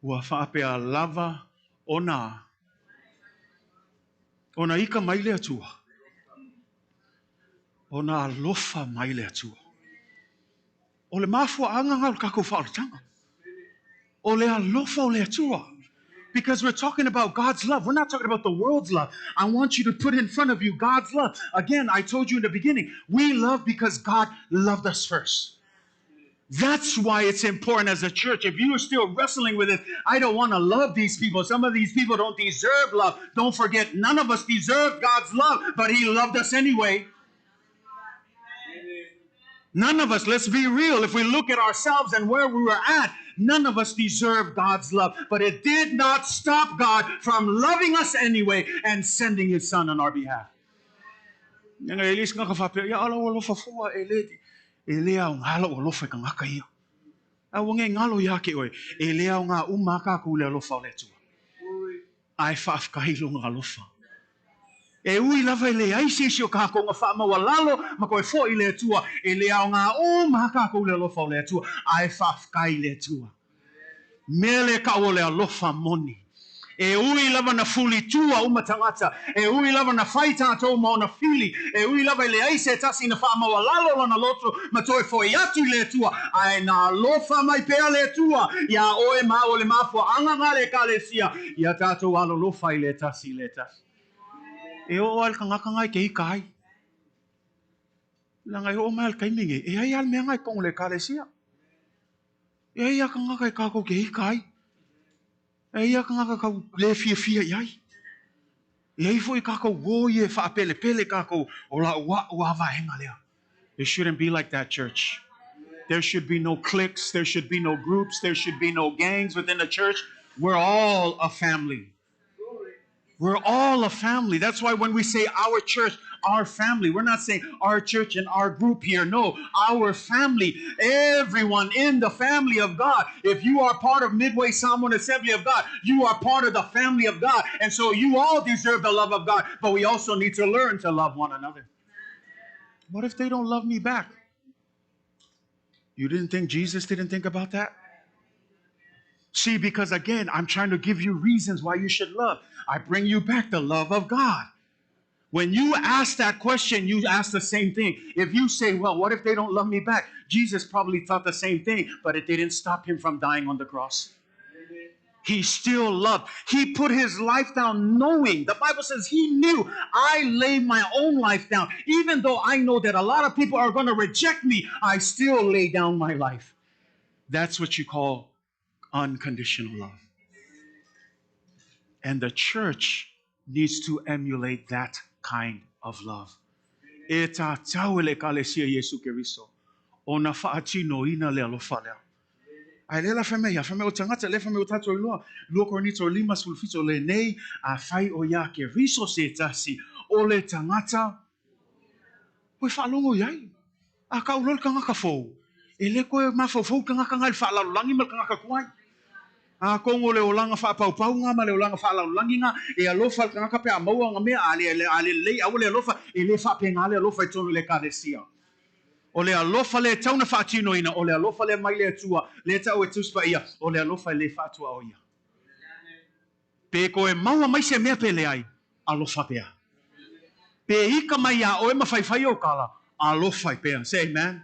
[SPEAKER 5] ua faapea lava ona ona ika mai le Atua, ona alofa mai le Atua. O le mafuaaga lena o le tatou faaolataga. O le alofa o le Atua. Because we're talking about God's love. We're not talking about the world's love. I want you to put in front of you God's love. Again, I told you in the beginning, we love because God loved us first. That's why it's important as a church. If you are still wrestling with it, I don't want to love these people. Some of these people don't deserve love. Don't forget, none of us deserve God's love, but he loved us anyway. None of us, let's be real, if we look at ourselves and where we were at, none of us deserve God's love. But it did not stop God from loving us anyway and sending his son on our behalf. Leaga e le isi tagata faapea, ia ala ua alofa fua e le, e le aoga lou alofa i tagata ia. A ua nei galo ia te oe, e le aoga uma lava tatou i le alofa o le Atua. Ae faafetai i lona alofa. E ui lava e leai se isi o tatou na faamaualalo ma toe foi i le Atua, e le aoga uma lava tatou i le alofa o le Atua, ae faafetai i le Atua. Mea lea e tau o le alofa moni. E ui lava na fulitua uma tagata, e ui lava na fai tatou ma ona fili, e ui lava e leai se tasi na faamaualalo lona loto ma toe foi atu i le Atua, ae na alofa mai pea le Atua iā oe ma au. O le mafuaaga lena a le Ekalesia, ia tatou alolofa i le tasi i le tasi. E oo lava i le tagata lena e te ita ai. Leaga e oo mai lava i le taimi nei, e i ai lava le mea lena i totonu o le Ekalesia. E i ai lava tagata e tatou te ita ai. E i ai lava tagata tau le fiafia i ai. E i ai foi tatou uo ia e faapelepele tatou o lau au lava vaega lea. It shouldn't be like that, church. There should be no cliques, there should be no groups, there should be no gangs within the church. We're all a family. We're all a family. That's why when we say our church, our family, we're not saying our church and our group here. No, our family, everyone in the family of God. If you are part of Midway Samoan Assembly of God, you are part of the family of God. And so you all deserve the love of God, but we also need to learn to love one another. What if they don't love me back? You didn't think Jesus didn't think about that? See, because again, I'm trying to give you reasons why you should love. I bring you back the love of God. When you ask that question, you ask the same thing. If you say, well, what if they don't love me back? Jesus probably thought the same thing, but it didn't stop him from dying on the cross. He still loved. He put his life down knowing. The Bible says he knew, I lay my own life down. Even though I know that a lot of people are going to reject me, I still lay down my life. That's what you call unconditional love. And the church needs to emulate that kind of love. E tatau e le Ekalesia Iesu Keriso ona faatinoina le alofa lea. Ae lea la fai mai ia, fai mai o tagata, lea fai mai o tatou iloa, 2 Korinito 5:17, lenei afai o ia Keriso se tasi o le tagata, ua e faalogo i ai. A kau loa le tagata fou, e le toe mafaufau le tagata lena i le faalalolagi ma le tagata tuai. Atonu o le olaga faapaupau lena ma le olaga faalalolagi lena, e alofa le tagata pe a maua ona mea, a le a lelei aua le alofa, e le faapena le alofa i totonu o le Ekalesia. O le alofa lea e tatau ona faatinoina, o le alofa lea mai le Atua, lea e tau e Tusi Paia, o le alofa e le faatuaoia. Pe toe maua mai se mea pe leai, alofa pea. Pe ika mai iā oe ma faifai ou tala, alofa ai pea. Say amen.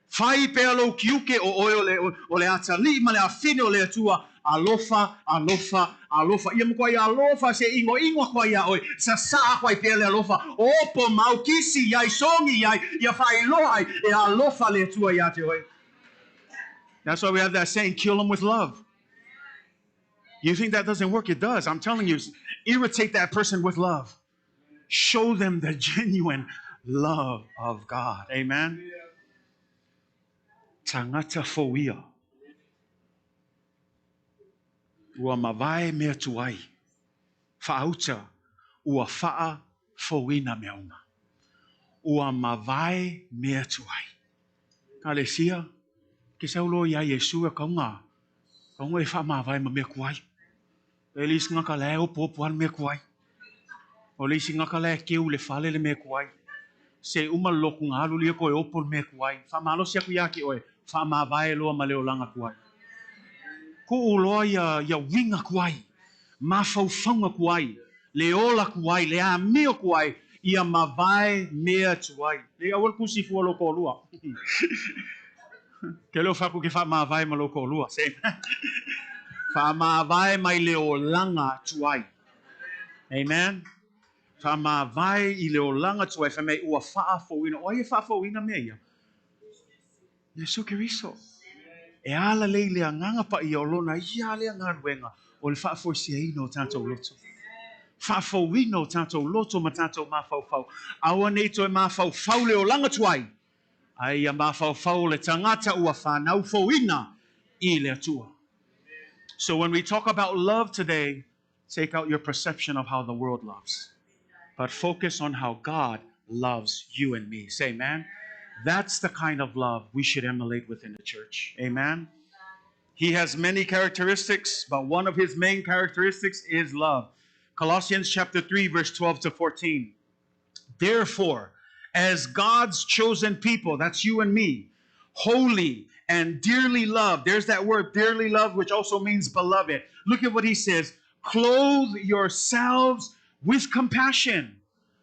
[SPEAKER 5] Fai pea lou tiute o oe o le, o le atalii ma le afine o le Atua, alofa, alofa, alofa. Ia matuai alofa se inoino atu ai iā oe, sasaa atu ai pea le alofa, opo mau, kisi i ai, sogi i ai, ia faailoa ai, e alofa le Atua iā te oe. That's why we have that saying, kill them with love. You think that doesn't work? It does. I'm telling you, irritate that person with love. Show them the genuine love of God. Amen. Tagata fou ia. Ua mavae mea tuai. Faauta, ua faafouina mea uma. Ua mavae mea tuai. Ekalesia, ke saulo iā Iesu e kauga, kauga e faamavae ma mea tuai. E le isi tagata la e opoopo lava le mea tuai. O le isi tagata la e keu i le fale le mea tuai. Se uma le lotu ona alu lea toe opo le mea tuai. Faamalosi atu ia te oe, faamavae loa ma le olaga tuai. Tuu loa ia, ia uiga tuai, mafaufauga tuai, le ola tuai, le amio tuai, ia mavae mea tuai. Lei aua le tusi fua lou toalua. Ke le o fai atu ke faamavae ma lou toalua. Se faamavae mai le olaga tuai. Amen. Faamavae i le olaga tuai fai mai ua faafouina. O ai e faafouina mea ia? Iesu Keriso. E ala lea i le Agaga Paia o lona ia lea galuega o le faafoisiaina o tatou loto. Faafouina o tatou loto ma tatou mafaufau. Aua ne i toe mafaufau le olaga tuai, ae ia mafaufau o le tagata ua fanau fouina i le Atua. So when we talk about love today, take out your perception of how the world loves, but focus on how God loves you and me. Say amen. That's the kind of love we should emulate within the church. Amen. He has many characteristics, but one of his main characteristics is love. Colossians chapter 3, verse 12 to 14. Therefore, as God's chosen people, that's you and me, holy and dearly loved. There's that word, dearly loved, which also means beloved. Look at what he says: clothe yourselves with compassion.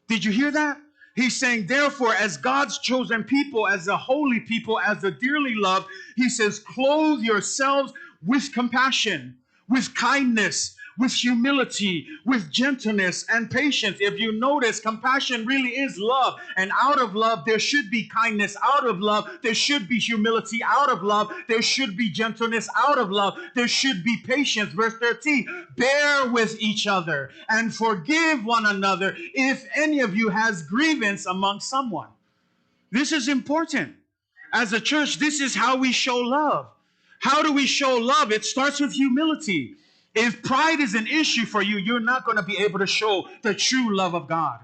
[SPEAKER 5] Did you hear that? He's saying, therefore, as God's chosen people, as a holy people, as the dearly loved, he says, clothe yourselves with compassion, with kindness, with humility, with gentleness and patience. If you notice, compassion really is love. And out of love, there should be kindness. Out of love, there should be humility. Out of love, there should be gentleness. Out of love, there should be patience. Verse 13, bear with each other and forgive one another if any of you has grievance among someone. This is important. As a church, this is how we show love. How do we show love? It starts with humility. If pride is an issue for you, you're not going to be able to show the true love of God.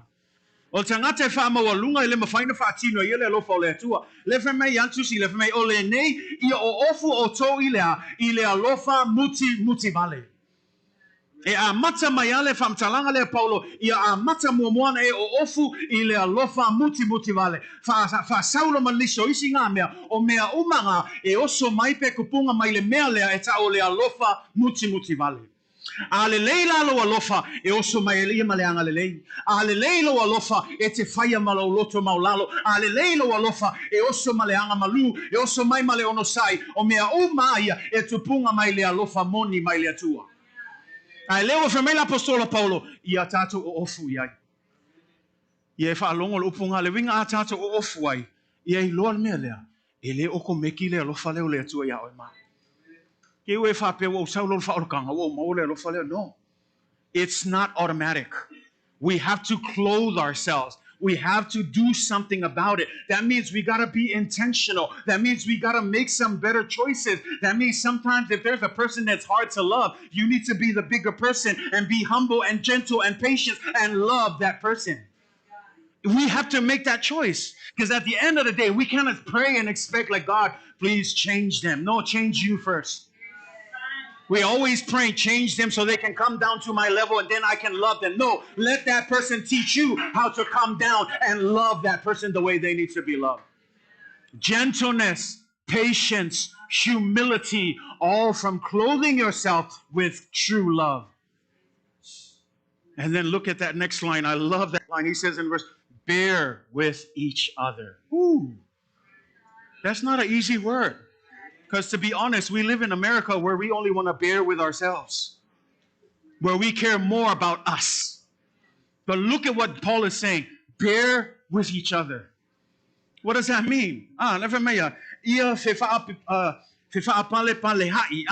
[SPEAKER 5] O le tagata e faamaualuga e le mafai ona faatino e ia le alofa o le Atua. Le fai mai ia Tusi, le fai mai, o lenei ia oofu outou i le a, i le alofa muti vale. E amata mai lava le faamatalaga lea a Paulo, ia amata muamua ona e oofu i le alofa mutimuti vale. Faasaulo ma nisi o isi ngā mea, o mea uma ngā e oso mai pe kupunga mai le mea lea e ta'u o le alofa mutimuti vale. A lelei la lou alofa e oso mai ai ia ma le agalelei. A lelei lou alofa e te faia ma lou loto maulalo. A lelei lou alofa e oso ma le agamalu, e oso mai ma le onosai, o mea uma ia e tupuga mai le alofa moni mai le Atua. Ae lea ua fai mai le apostola Paulo, ia tatou oofu i ai. Ia e faalogo le upu ngā le uiga a tatou oofu ai, ia iloa le mea lea, e le okomeki le alofa lea o le Atua iā oe ma. Ke ua e faapea ua ou sau loa le faaolokanga, ua ou maua le alofa lea. No. It's not automatic. We have to clothe ourselves. We have to do something about it. That means we got to be intentional. That means we got to make some better choices. That means sometimes if there's a person that's hard to love, you need to be the bigger person and be humble and gentle and patient and love that person. We have to make that choice, because at the end of the day, we cannot pray and expect, like, God, please change them. No, change you first. We always pray, change them so they can come down to my level and then I can love them. No, let that person teach you how to come down and love that person the way they need to be loved. Gentleness, patience, humility, all from clothing yourself with true love. And then look at that next line. I love that line. He says in verse, bear with each other. Ooh, that's not an easy word. Because to be honest, we live in America where we only want to bear with ourselves, where we care more about us. But look at what Paul is saying. Bear with each other. What does that mean? Le fai mai ia, ia fe whaapale pale ha'i,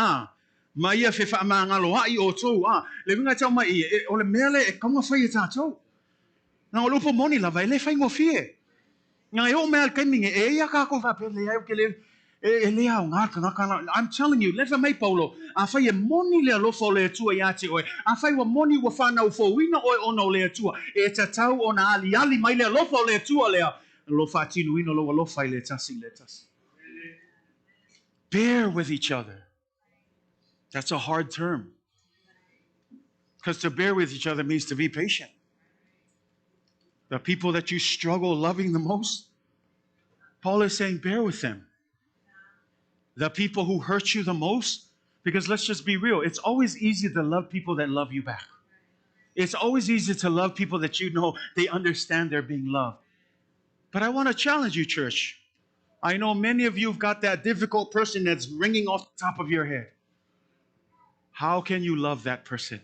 [SPEAKER 5] ma ia fe whaamangalo ha'i o tō, le winga tau mai ia, e, o le mea le e kaunga whai e tātou. Leaga o le upu moni lava, e le faigofie. Leaga e oo mai lava i le taimi nei, e i ai lava tatou faapea, leai ou te le, e le aoga le tagata la. I'm telling you, leva mai Paulo, afai e moni le alofa o le Atua ia te oe, afai ua moni ua fanau fouina oe ona o le Atua, e tatau ona aliali mai le alofa o le Atua lea, lo faatinoina lou alofa i le tasi i le tasi. Bear with each other. That's a hard term. Because to bear with each other means to be patient. The people that you struggle loving the most, Paul is saying, bear with them. The people who hurt you the most, because let's just be real, it's always easy to love people that love you back. It's always easy to love people that you know they understand they're being loved. But I want to challenge you, church. I know many of you have got that difficult person that's ringing off the top of your head. How can you love that person?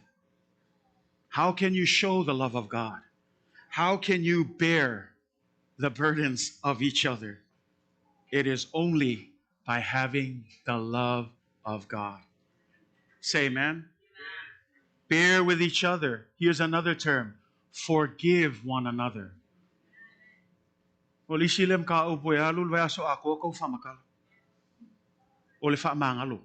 [SPEAKER 5] How can you show the love of God? How can you bear the burdens of each other? It is only by having the love of God. Say amen. Bear with each other. Here's another term forgive one another. O le isi lea mataupu e alu le vaiaso atoa tau faamatala, o le faamagalo.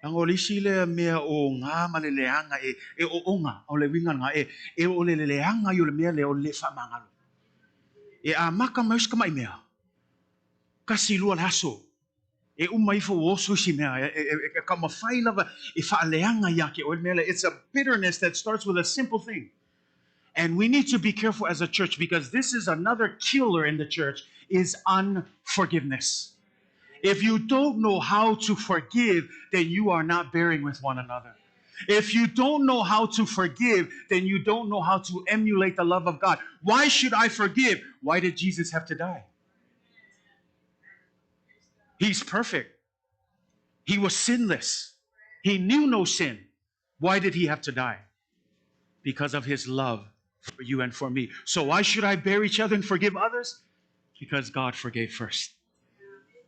[SPEAKER 5] Leaga o le isi lea mea o gā ma le leaga e, e oona, o le uiga lena, e, e o le leaga ia o le mea lea o le le faamagalo. E amata mai si tamai mea, tasi lua le aso, e uma ifo ua oso isi mea, e, e, e, e taumafai lava e faaleaga ia te oe le mea lea. It's a bitterness that starts with a simple thing. And we need to be careful as a church because this is another killer in the church is unforgiveness. If you don't know how to forgive, then you are not bearing with one another. If you don't know how to forgive, then you don't know how to emulate the love of God. Why should I forgive? Why did Jesus have to die? He's perfect. He was sinless. He knew no sin. Why did he have to die? Because of his love for you and for me. So why should I bear each other and forgive others? Because God forgave first.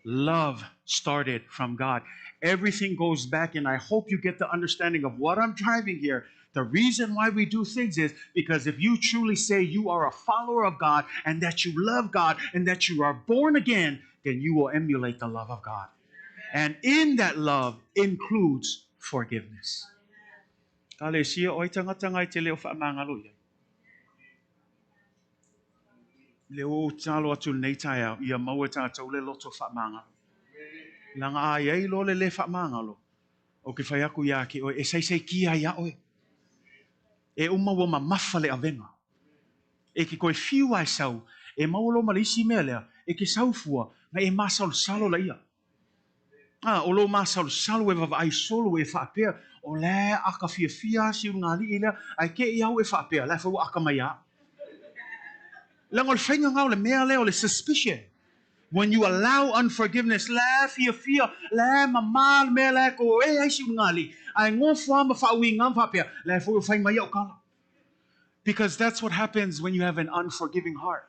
[SPEAKER 5] Love started from God. Everything goes back, and I hope you get the understanding of what I'm driving here. The reason why we do things is because if you truly say you are a follower of God and that you love God and that you are born again, then you will emulate the love of God. And in that love includes forgiveness. Ka le sia o ai tangata ngai te leo whaamangalo ia. Le o talo atu nei taeao, ia maua tātou le loto whaamangalo. Langa ai ai lo le le whaamangalo. O ke whai aku ia ki oe, e saisai ki ai a oe. E uma ua mamafa le avega. E ke koe fiu ai sau, e maua lo ma le isi mea lea, e ke sau fua, na e masalosalo laia. A, o lou masalosalo e vaavaai solo e faapea, o la e aka fiafia si ulugalii lea, ae te i au e faapea, la e foi ua aka mai ia au. Leaga o le faiga lena o le mea lea o le suspicion. When you allow unforgiveness, la e fiafia, la e mamā le mea la e ko e ai si ulugalii, ae gofo lava ma faauiga ma faapea, la e foi ua fai mai au tala. Because that's what happens when you have an unforgiving heart.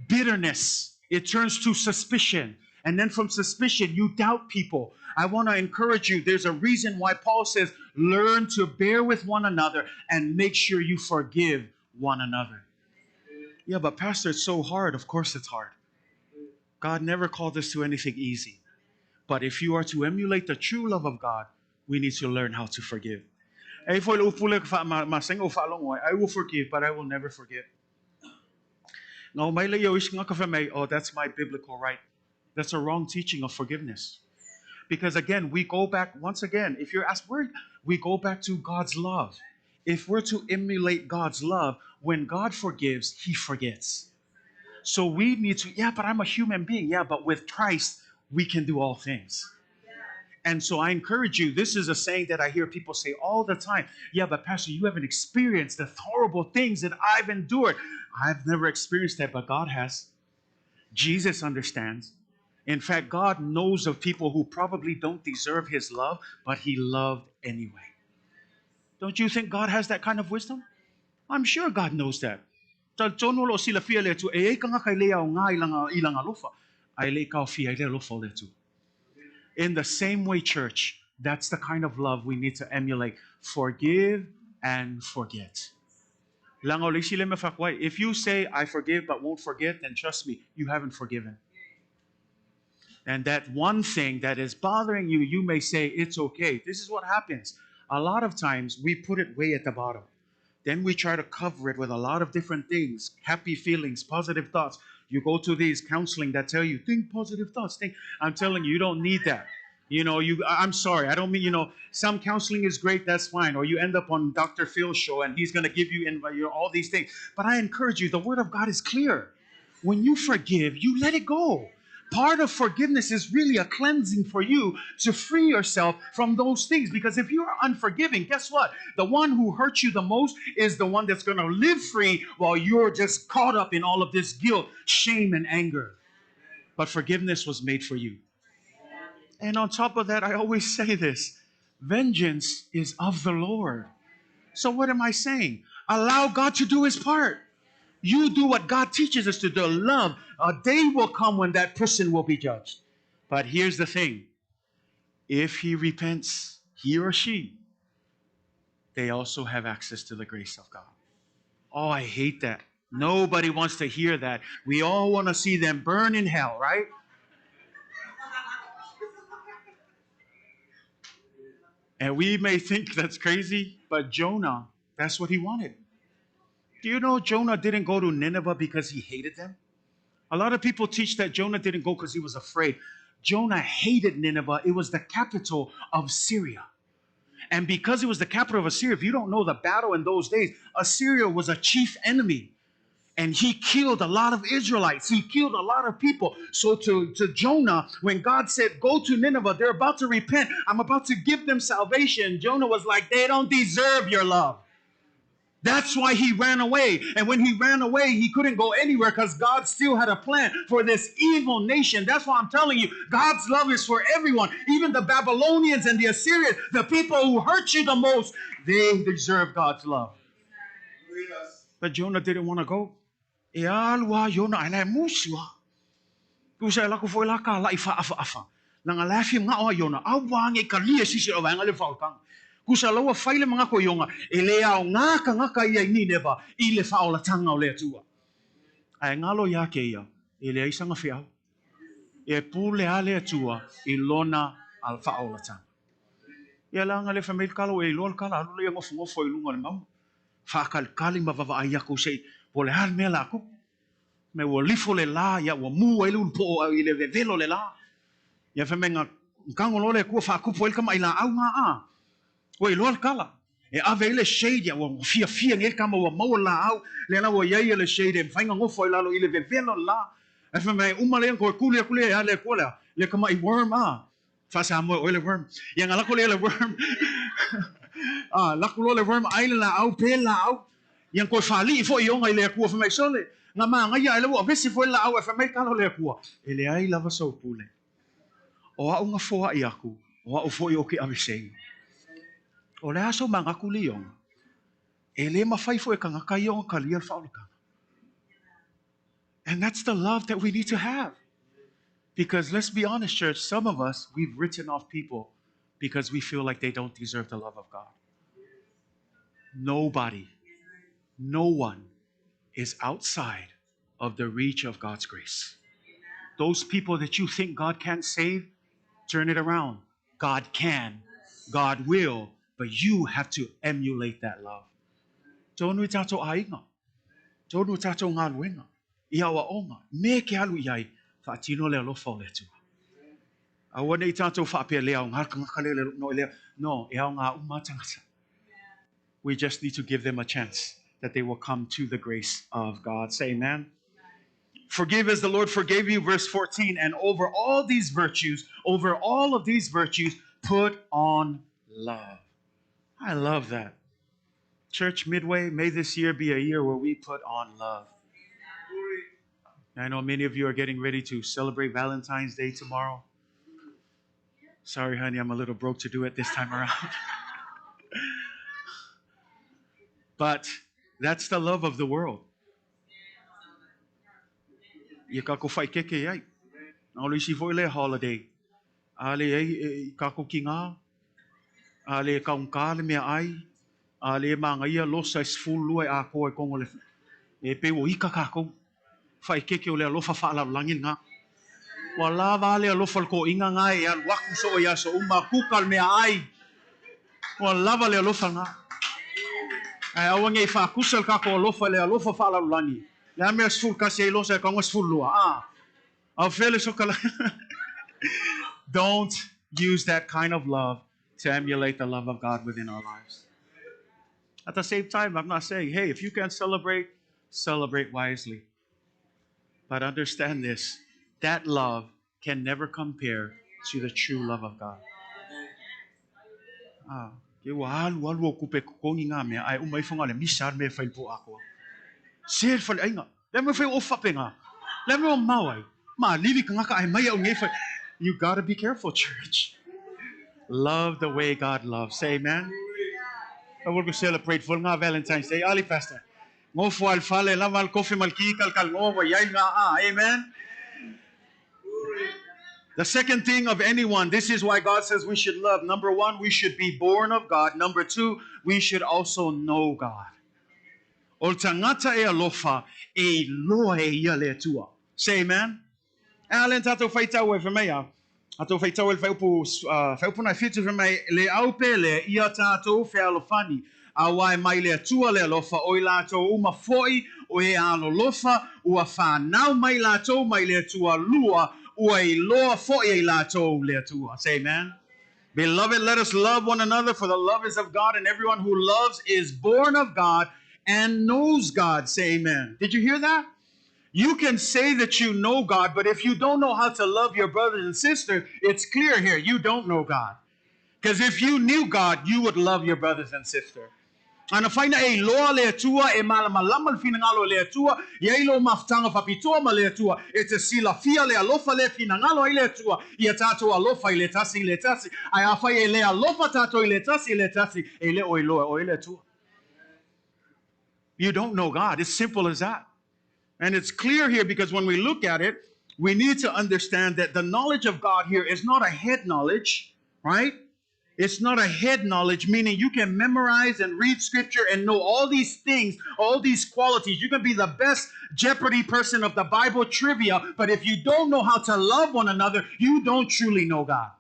[SPEAKER 5] Bitterness, it turns to suspicion. And then from suspicion, you doubt people. I want to encourage you. There's a reason why Paul says, learn to bear with one another and make sure you forgive one another. Yeah, but Pastor, it's so hard. Of course it's hard. God never called us to anything easy. But if you are to emulate the true love of God, we need to learn how to forgive. E foi le upu lea ka wha- o whaalongo ai, I will forgive, but I will never forget. Ngā mai le ia o isi ngaka wha mai, oh, that's my biblical right. That's a wrong teaching of forgiveness. Because again, we go back, once again, if you're asked where, we go back to God's love. If we're to emulate God's love, when God forgives, he forgets. So we need to, yeah, but I'm a human being. Yeah, but with Christ, we can do all things. And so I encourage you, this is a saying that I hear people say all the time. Yeah, but Pastor, you haven't experienced the horrible things that I've endured. I've never experienced that, but God has. Jesus understands. In fact, God knows of people who probably don't deserve his love, but he loved anyway. Don't you think God has that kind of wisdom? I'm sure God knows that. Talitonu o lo o silafia le Atua, e i ai tagata e le aoga i lana, i lana alofa, ae le i taofia ai le alofa o le Atua. In the same way, church, that's the kind of love we need to emulate. Forgive and forget. Leaga o le isi lea mea e fai atu ai, if you say I forgive but won't forget, then trust me, you haven't forgiven. And that one thing that is bothering you, you may say, it's okay. This is what happens. A lot of times we put it way at the bottom. Then we try to cover it with a lot of different things, happy feelings, positive thoughts. You go to these counseling that tell you, think positive thoughts. Think. I'm telling you, you don't need that. You know, you. I'm sorry. I don't mean, you know, some counseling is great. That's fine. Or you end up on Dr. Phil's show and he's going to give you, you know, all these things. But I encourage you, the word of God is clear. When you forgive, you let it go. Part of forgiveness is really a cleansing for you to free yourself from those things. Because if you are unforgiving, guess what? The one who hurt you the most is the one that's going to live free while you're just caught up in all of this guilt, shame, and anger. But forgiveness was made for you. And on top of that, I always say this, vengeance is of the Lord. So what am I saying? Allow God to do his part. You do what God teaches us to do. Love. A day will come when that person will be judged. But here's the thing. If he repents, he or she, they also have access to the grace of God. Oh, I hate that. Nobody wants to hear that. We all want to see them burn in hell, right? And we may think that's crazy, but Jonah, that's what he wanted. Do you know Jonah didn't go to Nineveh because he hated them? A lot of people teach that Jonah didn't go because he was afraid. Jonah hated Nineveh. It was the capital of Syria. And because it was the capital of Assyria, if you don't know the battle in those days, Assyria was a chief enemy. And he killed a lot of Israelites. He killed a lot of people. So to Jonah, when God said, go to Nineveh, they're about to repent. I'm about to give them salvation. Jonah was like, they don't deserve your love. That's why he ran away. And when he ran away, he couldn't go anywhere because God still had a plan for this evil nation. That's why I'm telling you, God's love is for everyone. Even the Babylonians and the Assyrians, the people who hurt you the most, they deserve God's love.
[SPEAKER 6] Yes.
[SPEAKER 5] But Jonah didn't want to go. E alua Jonah ai lai musua. Kusa la ku foi la ka la ifa afa afa. Nanga la fi nga o Jonah au wa nge ka lia sisi o vanga le fautanga. Kusa laua faile mga ko ionga, e le au ngā ka ngaka ia i Nineva, i le whaolatanga o le atua. Ai ngalo ia ke ia, e le aisanga whiau. E pule a le atua i lona al whaolatanga. Ia la nga le whamel kalo e loa kala, alu le ngofu ngofo i lunga le mau. Whakalikali ma wawa ai ako sei, po le hal mea la aku. Me ua lifo le la, ia ua mua i le unpo au i le vevelo le la. Ia whamenga kango lole kua whakupu el kama i la au ngā a. Ua iloa le kala. E ave i le shade ia, ua fia fia nge kama ua maua la au. Le la ua iai le shade e mwhainga ngofo i lalo i le vevelo la. E whamai uma le koe kule kule a le kua lea. Le kama i worm a. Whasa moe oe le worm. Ia ngā lako le le worm. Ah, lako lo le worm ai le la au, pe la au. Ia koe whali i fo i onga i le akua whamai sole. Ngā maa ngai ai le ua vesi fo i la au e whamai kalo le akua. E le ai lava sau pule. O au ngā foa i aku. O au fo i oke awesei. O le aso manga kuli ionga. E le mawhai fo e kanga kai ionga ka lia whaolakanga. And that's the love that we need to have. Because let's be honest, church, some of us, we've written off people because we feel like they don't deserve the love of God. Nobody, no one is outside of the reach of God's grace. Those people that you think God can't save, turn it around. God can, God will, but you have to emulate that love. Tonu i tātou āinga. Tonu i tātou ngā luenga. I awa onga. Me ke alu i ai, whaatino le alofa o le atua. Aua nei tātou whaapea lea o ngā kangaka le no lea. No, e au ngā uma tangata. We just need to give them a chance that they will come to the grace of God. Say amen. Forgive as the Lord forgave you, verse 14. And over all these virtues, over all of these virtues, put on love. I love that. Church Midway, may this year be a year where we put on love. I know many of you are getting ready to celebrate Valentine's Day tomorrow. Sorry, honey, I'm a little broke to do it this time around. But that's the love of the world. Ia kako whai keke ai. Nā olo isi foi le holiday. A le ai e kako ki ngā. A le kaungka le mea ai. A le magaia losa e 12 e atoa i totonu o le e pei ua ika tatou. Faaeteete o le alofa faalalolagi lena. Ua lava a le alofa o le toeaina lena e alu atu soo i aso uma, kuka le meaai. Ua lava le alofa lena. Ae aua ne i faatusa le tatou alofa i le alofa faalalolagi. O le a le mea e 11 ai losa e tatau ona 12? A! Ao fea le soka Don't use that kind of love to emulate the love of God within our lives. At the same time, I'm not saying, hey, if you can celebrate, celebrate wisely. But understand this, that love can never compare to the true love of God. Ah, ke ua alu alu o kupe totogi ngā mea, ae uma ifo ngā le misa le mea e whai po akoa. Se le fale ainga, le mea whai o whape ngā, le mea o mau ai, ma lili ka ngaka ai mai au ngei whai. You gotta be careful, church. Love the way God loves. Say amen. I will go celebrate for ngā Valentine's Day. Ali, Pastor. Ngofo al fale, lava al kofi mal ki kal kal ngo yai ngā a. Amen. The second thing of anyone, this is why God says we should love. Number one, we should be born of God. Number two, we should also know God. O le tagata e alofa, e iloa e ia le Atua. Say amen. E a le tatou faitau e fai mai a. Tatou faitau e le fuaiupu, fuaiupu na 7 fai mai, le au pele ia tatou fealofani. Auā e mai le Atua le alofa, o i latou uma foi o e alolofa, ua fanau mai latou mai le Atua lua, ua iloa foi e i latou le Atua. Say amen. Beloved, let us love one another, for the love is of God, and everyone who loves is born of God and knows God. Say amen. Did you hear that? You can say that you know God, but if you don't know how to love your brothers and sisters, it's clear here, you don't know God. Because if you knew God, you would love your brothers and sisters. Ana whaina e iloa le Atua, e malamalama le finagalo le Atua, ia i lo mafutaga faapitoa ma le Atua, e te silafia le alofa le finagalo ai le Atua, ia tatou alofa i le tasi i le tasi. Ae afai e le alofa tatou i le tasi i le tasi, e le o iloa e oe le Atua. You don't know God. It's simple as that. And it's clear here because when we look at it, we need to understand that the knowledge of God here is not a head knowledge, right? It's not a head knowledge, meaning you can memorize and read scripture and know all these things, all these qualities. You can be the best Jeopardy person of the Bible trivia, but if you don't know how to love one another, you don't truly know God.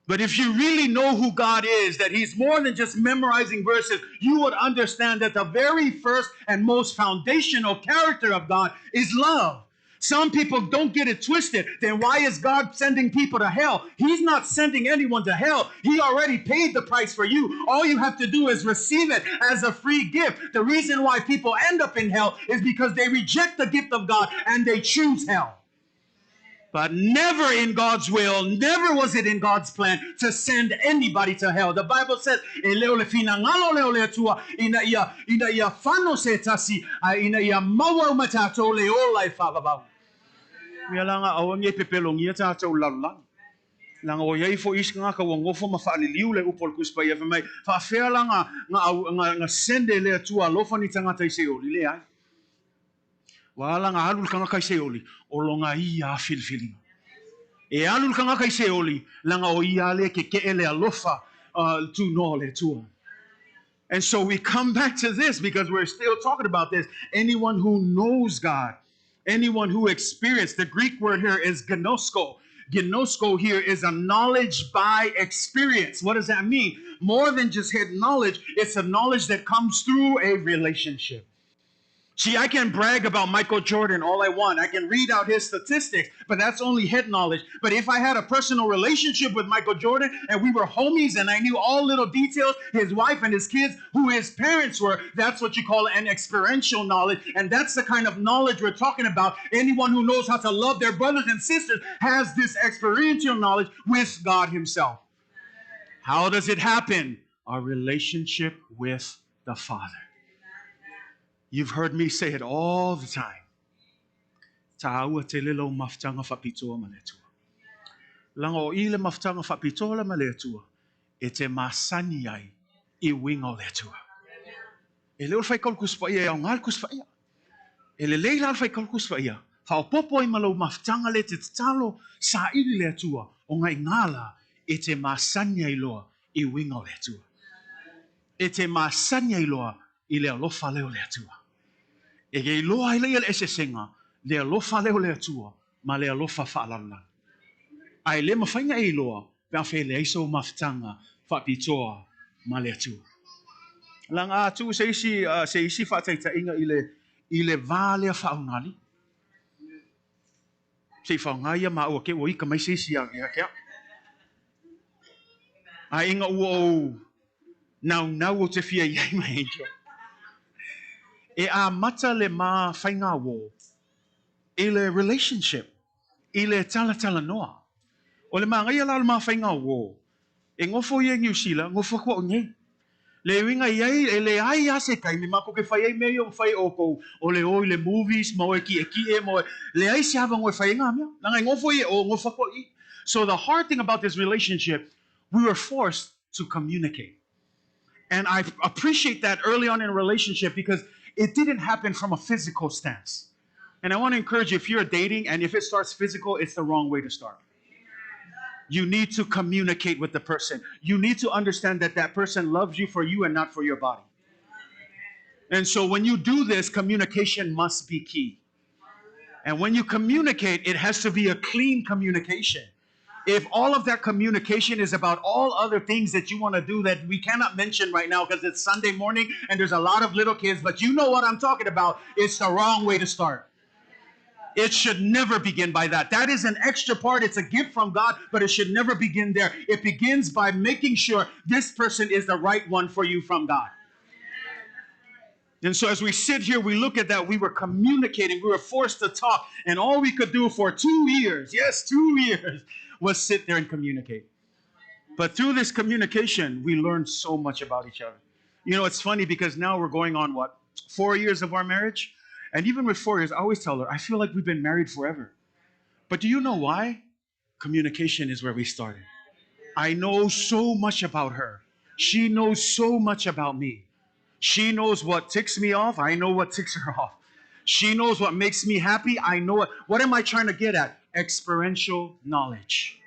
[SPEAKER 5] But if you really know who God is, that He's more than just memorizing verses, you would understand that the very first and most foundational character of God is love. Some people don't get it twisted. Then why is God sending people to hell? He's not sending anyone to hell. He already paid the price for you. All you have to do is receive it as a free gift. The reason why people end up in hell is because they reject the gift of God and they choose hell. But never in God's will, never was it in God's plan to send anybody to hell. The Bible says, e le o le finagalo lea o le Atua, ina ia, ina ia fano se tasi, a ina ia maua uma tatou le ola e faavavau. Mea la nga aua nei pepelongia tatou lalolagi. Langa o iai foi isi tagata ua nofo ma faaliliu le upu o le Tusi Paia fai mai, faafea la nga, nga, nga, nga sende le Atua alofa ni tagata i Seoli? Leai. Ua ala nga alu le tagata i Seoli, o lona ia a filifiliga. E alu le tagata i Seoli, langa o ia le keke'e le alofa tunoa o le Atua. And so we come back to this because we're still talking about this. Anyone who knows God, anyone who experienced, the Greek word here is ginosko. Ginosko here is a knowledge by experience. What does that mean? More than just head knowledge, it's a knowledge that comes through a relationship. See, I can brag about Michael Jordan all I want. I can read out his statistics, but that's only head knowledge. But if I had a personal relationship with Michael Jordan and we were homies and I knew all little details, his wife and his kids, who his parents were, that's what you call an experiential knowledge. And that's the kind of knowledge we're talking about. Anyone who knows how to love their brothers and sisters has this experiential knowledge with God himself. How does it happen? Our relationship with the Father. You've heard me say it all the time. Tāua tele lou mafutaga faapitoa ma le Atua. Langa o i le mafutaga faapitoa le ma le Atua, e te masani ai i uiga o le Atua. E le o le faitau le Tusi Paia e aoga le Tusi Paia. E lelei la le faitau le Tusi Paia, faaopoopo ai ma lou mafutaga le te tatalo saili le Atua, ona i ngā la e te masani ai loa i uiga o le Atua. E te masani ai loa i le alofa lea o le Atua. E ke iloa ai lea le eseesega, le alofa lea o le Atua, ma le alofa faalalolagi. Ae le mafai ona e iloa pe afai e leai sou mafutaga faapitoa ma le Atua. Laga atu se isi, se isi faataitaiga i le, i le va lea faauigalii. Se i faaaoga ia maua ke ua ika mai se isi ia te au. Ae ina ua ou naunau ou te fia i ai ma Angel. E amata le ma faigauō i le relationship, i le talatalanoa. O le magaia la o le ma faigauō, e nofo ia i Niu Sila, nofo atu au i inei. Le uiga i ai, e leai lava se taimi matou te fai ai mea ia ua fai e outou, o le o i le movies ma o e kiʻekiʻe ma o e... Leai se avanoa e fai ai nā mea. Leaga e nofo ia i o, nofo atu au i i. So the hard thing about this relationship, we were forced to communicate. And I appreciate that early on in a relationship because it didn't happen from a physical stance. And I want to encourage you, if you're dating and if it starts physical, it's the wrong way to start. You need to communicate with the person. You need to understand that that person loves you for you and not for your body. And so when you do this, communication must be key. And when you communicate, it has to be a clean communication. If all of that communication is about all other things that you want to do that we cannot mention right now because it's Sunday morning and there's a lot of little kids, but you know what I'm talking about, it's the wrong way to start. It should never begin by that. That is an extra part. It's a gift from God, but it should never begin there. It begins by making sure this person is the right one for you from God. And so as we sit here, we look at that. We were communicating. We were forced to talk. And all we could do for 2 years, yes, 2 years, was sit there and communicate. But through this communication, we learned so much about each other. You know, it's funny because now we're going on, what, 4 years of our marriage? And even with 4 years, I always tell her, I feel like we've been married forever. But do you know why? Communication is where we started. I know so much about her. She knows so much about me. She knows what ticks me off. I know what ticks her off. She knows what makes me happy. I know it. What am I trying to get at? Experiential knowledge.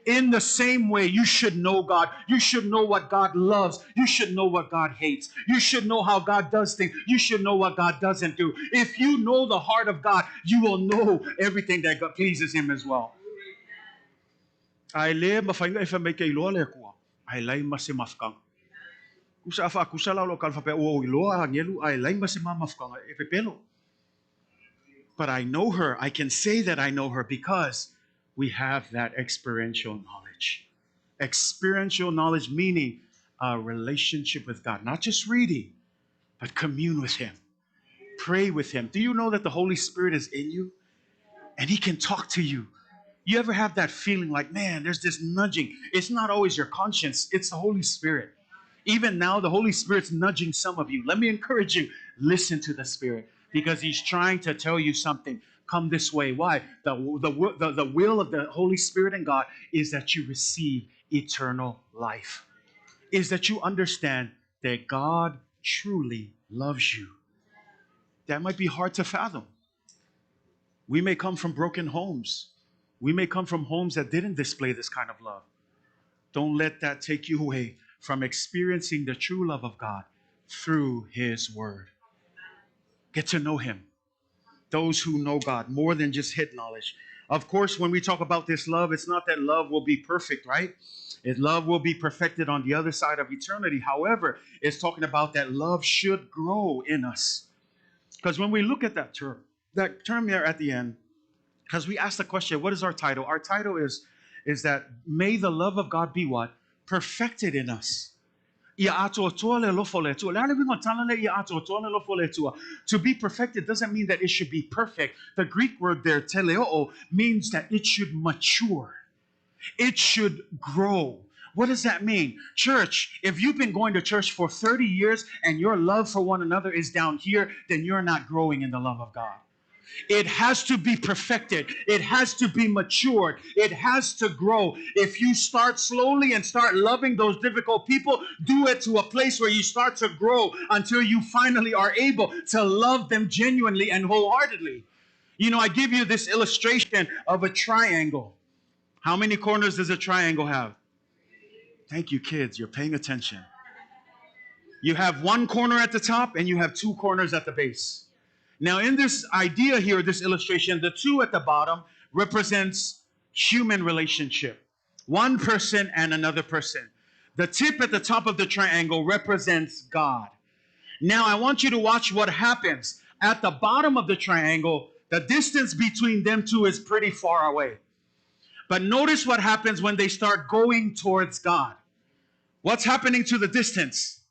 [SPEAKER 5] In the same way, you should know God. You should know what God loves. You should know what God hates. You should know how God does things. You should know what God doesn't do. If you know the heart of God, you will know everything that God pleases Him as well. Ae le mafai ona e fai mai ke iloa le Atua, ae leai ma se mafutaga. Kusa a faakusa la o lou tala faapea, ua ou iloa agelu, ae leai ma se ma mafutaga e pepelo. But I know her. I can say that I know her because we have that experiential knowledge. Experiential knowledge meaning a relationship with God. Not just reading, but commune with Him. Pray with Him. Do you know that the Holy Spirit is in you? And He can talk to you. You ever have that feeling like, man, there's this nudging. It's not always your conscience. It's the Holy Spirit. Even now, the Holy Spirit's nudging some of you. Let me encourage you. Listen to the Spirit because He's trying to tell you something. Come this way. Why? The will of the Holy Spirit and God is that you receive eternal life. Is that you understand that God truly loves you. That might be hard to fathom. We may come from broken homes. We may come from homes that didn't display this kind of love. Don't let that take you away from experiencing the true love of God through His Word. Get to know Him. Those who know God, more than just head knowledge. Of course, when we talk about this love, it's not that love will be perfect, right? Love will be perfected on the other side of eternity. However, it's talking about that love should grow in us. Because when we look at that term there at the end, because we ask the question, what is our title? Our title is that may the love of God be what? Perfected in us. Ia atoatoa le alofa o le Atua. Le a le uiga o le tala lea, ia atoatoa le alofa o le Atua. To be perfected doesn't mean that it should be perfect. The Greek word there, teleoo, means that it should mature. It should grow. What does that mean? Church, if you've been going to church for 30 years and your love for one another is down here, then you're not growing in the love of God. It has to be perfected. It has to be matured. It has to grow. If you start slowly and start loving those difficult people, do it to a place where you start to grow until you finally are able to love them genuinely and wholeheartedly. You know, I give you this illustration of a triangle. How many corners does a triangle have? Thank you, kids. You're paying attention. You have one corner at the top and you have two corners at the base. Now, in this idea here, this illustration, the two at the bottom represents human relationship. One person and another person. The tip at the top of the triangle represents God. Now, I want you to watch what happens. At the bottom of the triangle, the distance between them two is pretty far away. But notice what happens when they start going towards God. What's happening to the distance?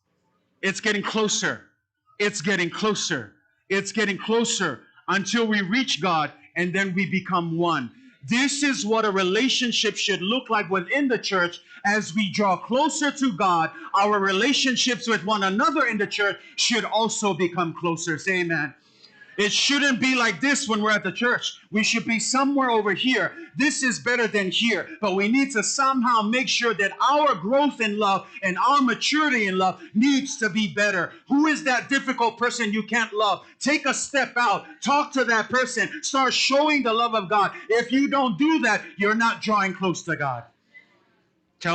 [SPEAKER 5] It's getting closer. It's getting closer. It's getting closer until we reach God and then we become one. This is what a relationship should look like within the church. As we draw closer to God, our relationships with one another in the church should also become closer. Say amen. It shouldn't be like this when we're at the church. We should be somewhere over here. This is better than here. But we need to somehow make sure that our growth in love and our maturity in love needs to be better. Who is that difficult person you can't love? Take a step out. Talk to that person. Start showing the love of God. If you don't do that, you're not drawing close to God. Say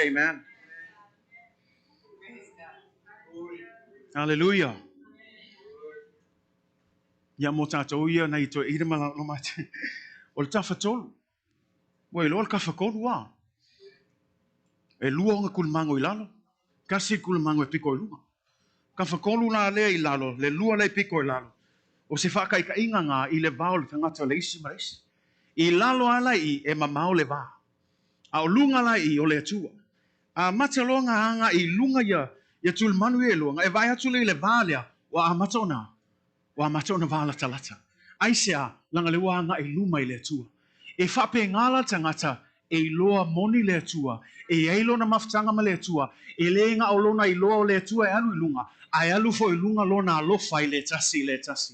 [SPEAKER 5] amen. Hallelujah. Ia mo tātou ia nei toe ira ma lo mate. O le tafatolu. Ua iloa le kafakolu a. E lua ona kulumago i lalo. Kasi kulumago e piko i luga. Kafakolu la lea i lalo, le lua lea e piko i lalo. O se faakaikaʻiga gā i le va o le tagata o le isi ma le isi. I lalo a la i e mamao le va. A o luga la i o le Atua. Amata loa ona agaʻi i luga ia ia tulimanu ia e lua, ona e vaai atu lea i le va lea, ua amata ona Ua amata ona valatalata. Aisea, leaga lea ua agai i luma i le Atua. E faapena la le tagata e iloa moni le Atua, e i ai lona mafutaga ma le Atua, e le na o lona iloa o le Atua e alu i luga, ae alu foi i luga lona alofa i le tasi i le tasi.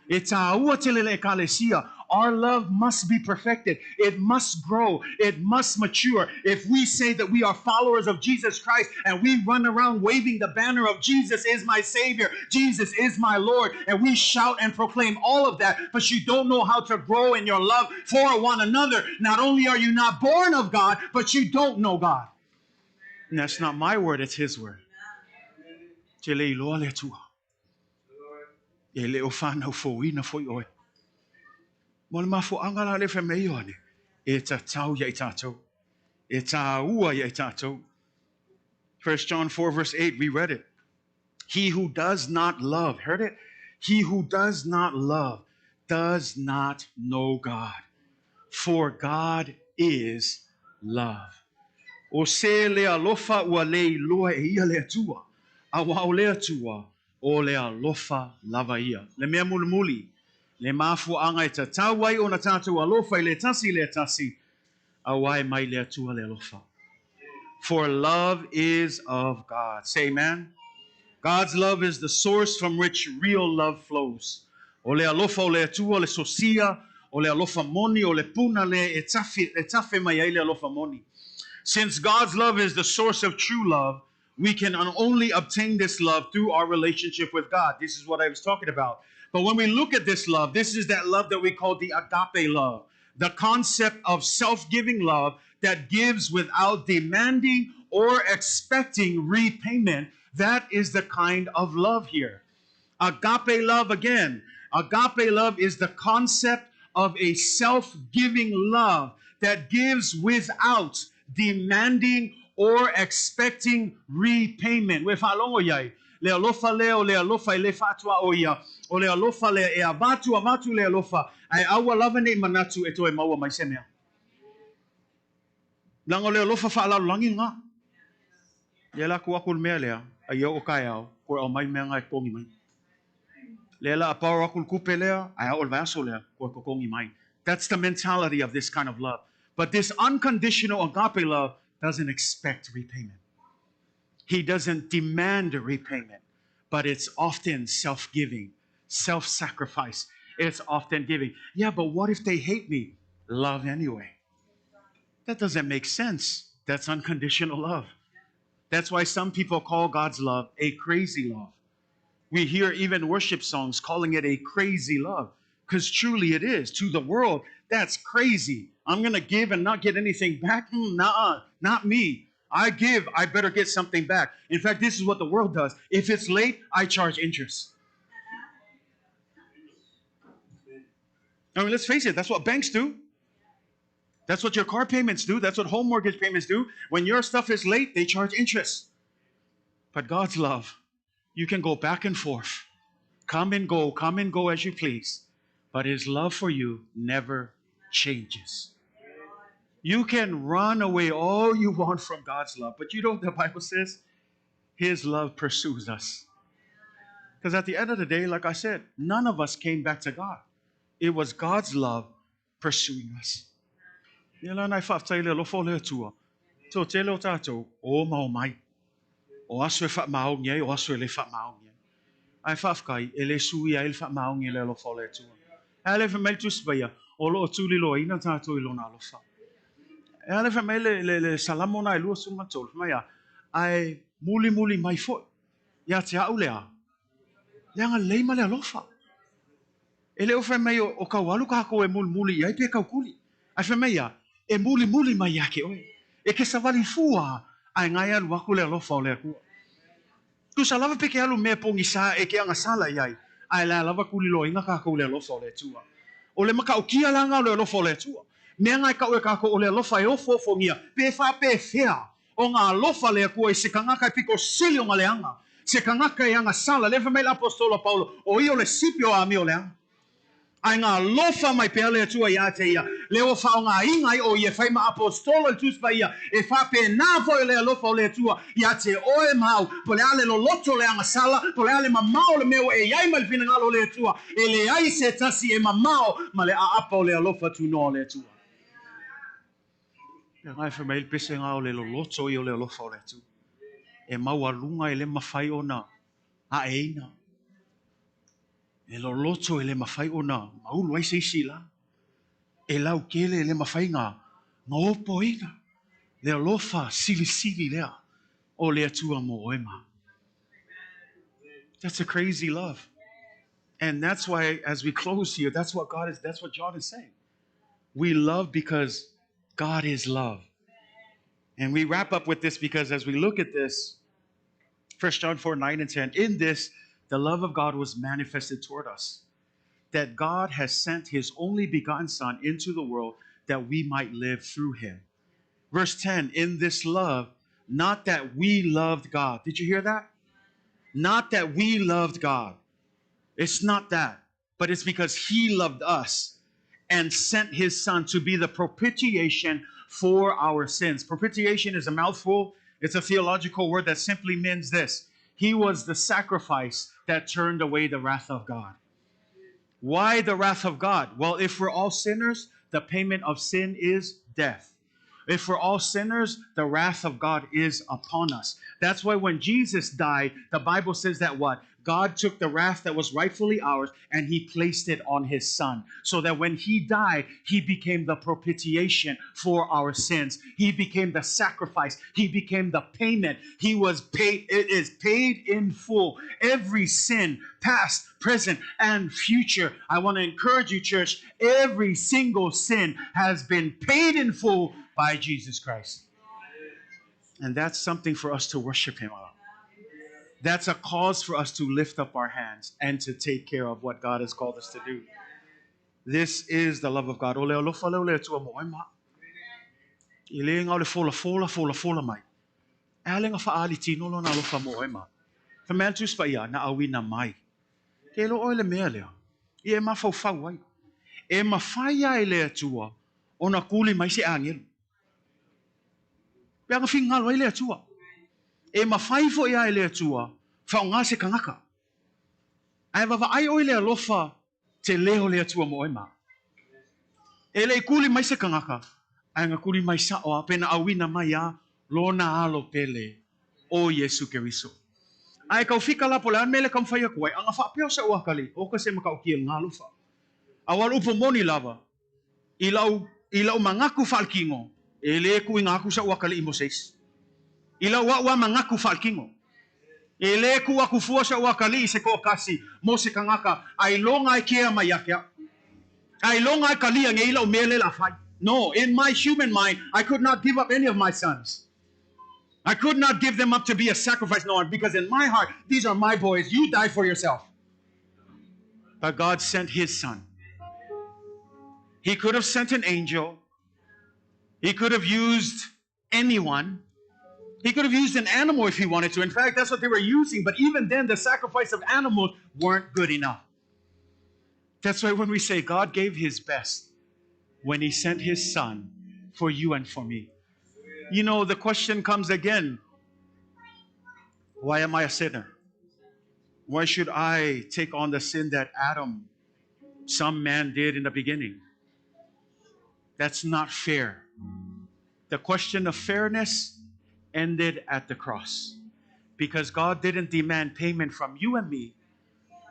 [SPEAKER 5] E tāua tele le Ekalesia. Our love must be perfected. It must grow. It must mature. If we say that we are followers of Jesus Christ and we run around waving the banner of Jesus is my Savior, Jesus is my Lord, and we shout and proclaim all of that, but you don't know how to grow in your love for one another, not only are you not born of God, but you don't know God. And that's not my word, it's His word. Te le iloa le Atua. E le o whanau fouina foi oe. Mo le mafuaaga la lea fai mai ai Ioane, e tatau ia i tatou. E tāua ia i tatou. 1 John 4 verse 8, we read it. He who does not love, heard it? He who does not love does not know God, for God is love. O se le alofa ua le iloa e ia le Atua, auā o le Atua, o le alofa lava ia. Le mea mulimuli, le mafuaaga e tatau ai ona tatou alofa i le tasi i le tasi, auā e mai le Atua le alofa. For love is of God. Say amen. God's love is the source from which real love flows. O le alofa o le Atua le sosia, o le alofa moni, o le puna lea e tafe, e tafe mai ai le alofa moni. Since God's love is the source of true love, we can only obtain this love through our relationship with God. This is what I was talking about. But when we look at this love, this is that love that we call the agape love, the concept of self-giving love that gives without demanding or expecting repayment. That is the kind of love here. Agape love, again. Agape love is the concept of a self-giving love that gives without demanding or expecting repayment. Ua e faalogo i ai, le alofa lea o le alofa e le faatuaʻo ia, o le alofa lea e avatu avatu le alofa, ae aua lava nei manatu e toe maua mai se mea. Leaga o le alofa faalalolagi lena. Ia la ku aku le mea lea, a ia oo taeao, koe aumai le mea lena e totogi mai. Lea la a borrow aku le tupe lea, ae a oo i le vaiaso lea, koe totogi mai. That's the mentality of this kind of love. But this unconditional agape love doesn't expect repayment. He doesn't demand repayment, but it's often self-giving, self-sacrifice. It's often giving. Yeah, but what if they hate me? Love anyway. That doesn't make sense. That's unconditional love. That's why some people call God's love a crazy love. We hear even worship songs calling it a crazy love, because truly it is. To the world, that's crazy. I'm going to give and not get anything back? Nuh-uh, not me. I give, I better get something back. In fact, this is what the world does. If it's late, I charge interest. I mean, let's face it, that's what banks do. That's what your car payments do. That's what home mortgage payments do. When your stuff is late, they charge interest. But God's love, you can go back and forth. Come and go, come and go as you please. But His love for you never changes. You can run away all you want from God's love, but you know what the Bible says? His love pursues us. Because at the end of the day, like I said, none of us came back to God. It was God's love pursuing us. Ia la nai whaaftai le alofa o le Atua. Tō tele o tātou, o mao mai. O aso e whaamaongi ai, o aso e le whaamaongi ai. Ai whaafkai, e le sui ai le whaamaongi le alofa o le Atua. E le whamai tusi paia, o loo tūli loa ina tātou i lona alofa. E ale whamai le salamo na e lua suma tolu, whamai a, ai muli muli mai foi. Ia te au lea, leanga lei ma le alofa. E le o whai mai o kaualu kākou e muli muli i ai pe kaukuli. Ai whai mai ia, e muli muli mai ia ke oe. E ke sawali fua, ai ngai alu aku le alofa o le akua. Tusa lava pe ke alu mea pongi sa e ke anga sala i ai, ai la lava kuli loa inga kākou le alofa o le Atua. O le makaukia la ngā o le alofa o le Atua. Mea ngai kau e kākou o le alofa e ofo ofongia, pe wha pe whea o ngā alofa le Atua i se kangaka e piko sili o ngā leanga. Se kangaka e anga sala, le whamai le apostola Paulo, o i o le sipi o a o leanga. Ai ngā alofa mai pea le Atua ia te ia. Le o whao ngā ingai o i e whai ma apostolo i tuspa ia. E whape nā foi le alofa o le Atua ia te oe mau. Po le ale loloto le anga sala, po le ale mamao le meo e iai mai le finangalo le Atua. E le ai se tasi e mamao ma le aapa o le alofa tu noa le Atua. Ia ngai whai mai le pese ngā o le loloto i o le alofa o le Atua. E mau alunga e le mawhai ona a eina. E loloto e le mawhai ona maulu ai se isi la. E lau kele e le mawhai ngā opo ina. Le alofa sili sili lea o le Atua mō oe ma. That's a crazy love. And that's why, as we close here, that's what God is, that's what John is saying. We love because God is love. And we wrap up with this because as we look at this, 1 John 4, 9 and 10, in this, the love of God was manifested toward us, that God has sent his only begotten Son into the world that we might live through him. Verse 10, in this love, not that we loved God. Did you hear that? Not that we loved God. It's not that, but it's because he loved us and sent his Son to be the propitiation for our sins. Propitiation is a mouthful. It's a theological word that simply means this. He was the sacrifice that turned away the wrath of God. Why the wrath of God? Well, if we're all sinners, the payment of sin is death. If we're all sinners, the wrath of God is upon us. That's why when Jesus died, the Bible says that what? God took the wrath that was rightfully ours and he placed it on his Son. So that when he died, he became the propitiation for our sins. He became the sacrifice. He became the payment. He was paid. It is paid in full. Every sin, past, present, and future. I want to encourage you, church, every single sin has been paid in full by Jesus Christ. And that's something for us to worship him about. That's a cause for us to lift up our hands and to take care of what God has called us to do. This is the love of God. O le alofa leo le Atua mo oe ma. I le ngau le fola fola fola fola mai. E ale ngā whaali tino lo na alofa mo oe ma. Wha mea tu spa ia na awina mai. Ke lo oe le mea lea. I e mawhau whau ai. E mawhai ai le Atua o na kuli mai se angelu. Pe anga whingalo ai le Atua. E mawhai fo ia e le Atua, whao ngā se kangaka. Ai wawa ai oi le alofa te leo le Atua mo oe ma. E le kuli mai se kangaka, ai ngā kuli mai sa oa, pena awina mai a, lona alo pele o Yesu Keriso. Ai kau fika la pole, an mele kam whai aku ai, anga whaapeo sa uakali, o ka se makau ki ngā alofa. Awal upo moni lava, i lau mangaku whalkingo, e le ku i ngā sa uakali i Moses. I lau wa mangaku whalkingo. E le ku aku fua sa uakali i se koa kasi, mo se kangaka, ai longa e kea mai akea. Ai longa e kalia nge i lau mele la whai. No, in my human mind, I could not give up any of my sons. I could not give them up to be a sacrifice, no, because in my heart, these are my boys. You die for yourself. But God sent his son. He could have sent an angel. He could have used anyone. He could have used an animal if he wanted to. In fact, that's what they were using. But even then, the sacrifice of animals weren't good enough. That's why when we say God gave his best when he sent his son for you and for me. You know, the question comes again, why am I a sinner? Why should I take on the sin that Adam, some man, did in the beginning? That's not fair. The question of fairness ended at the cross, because God didn't demand payment from you and me,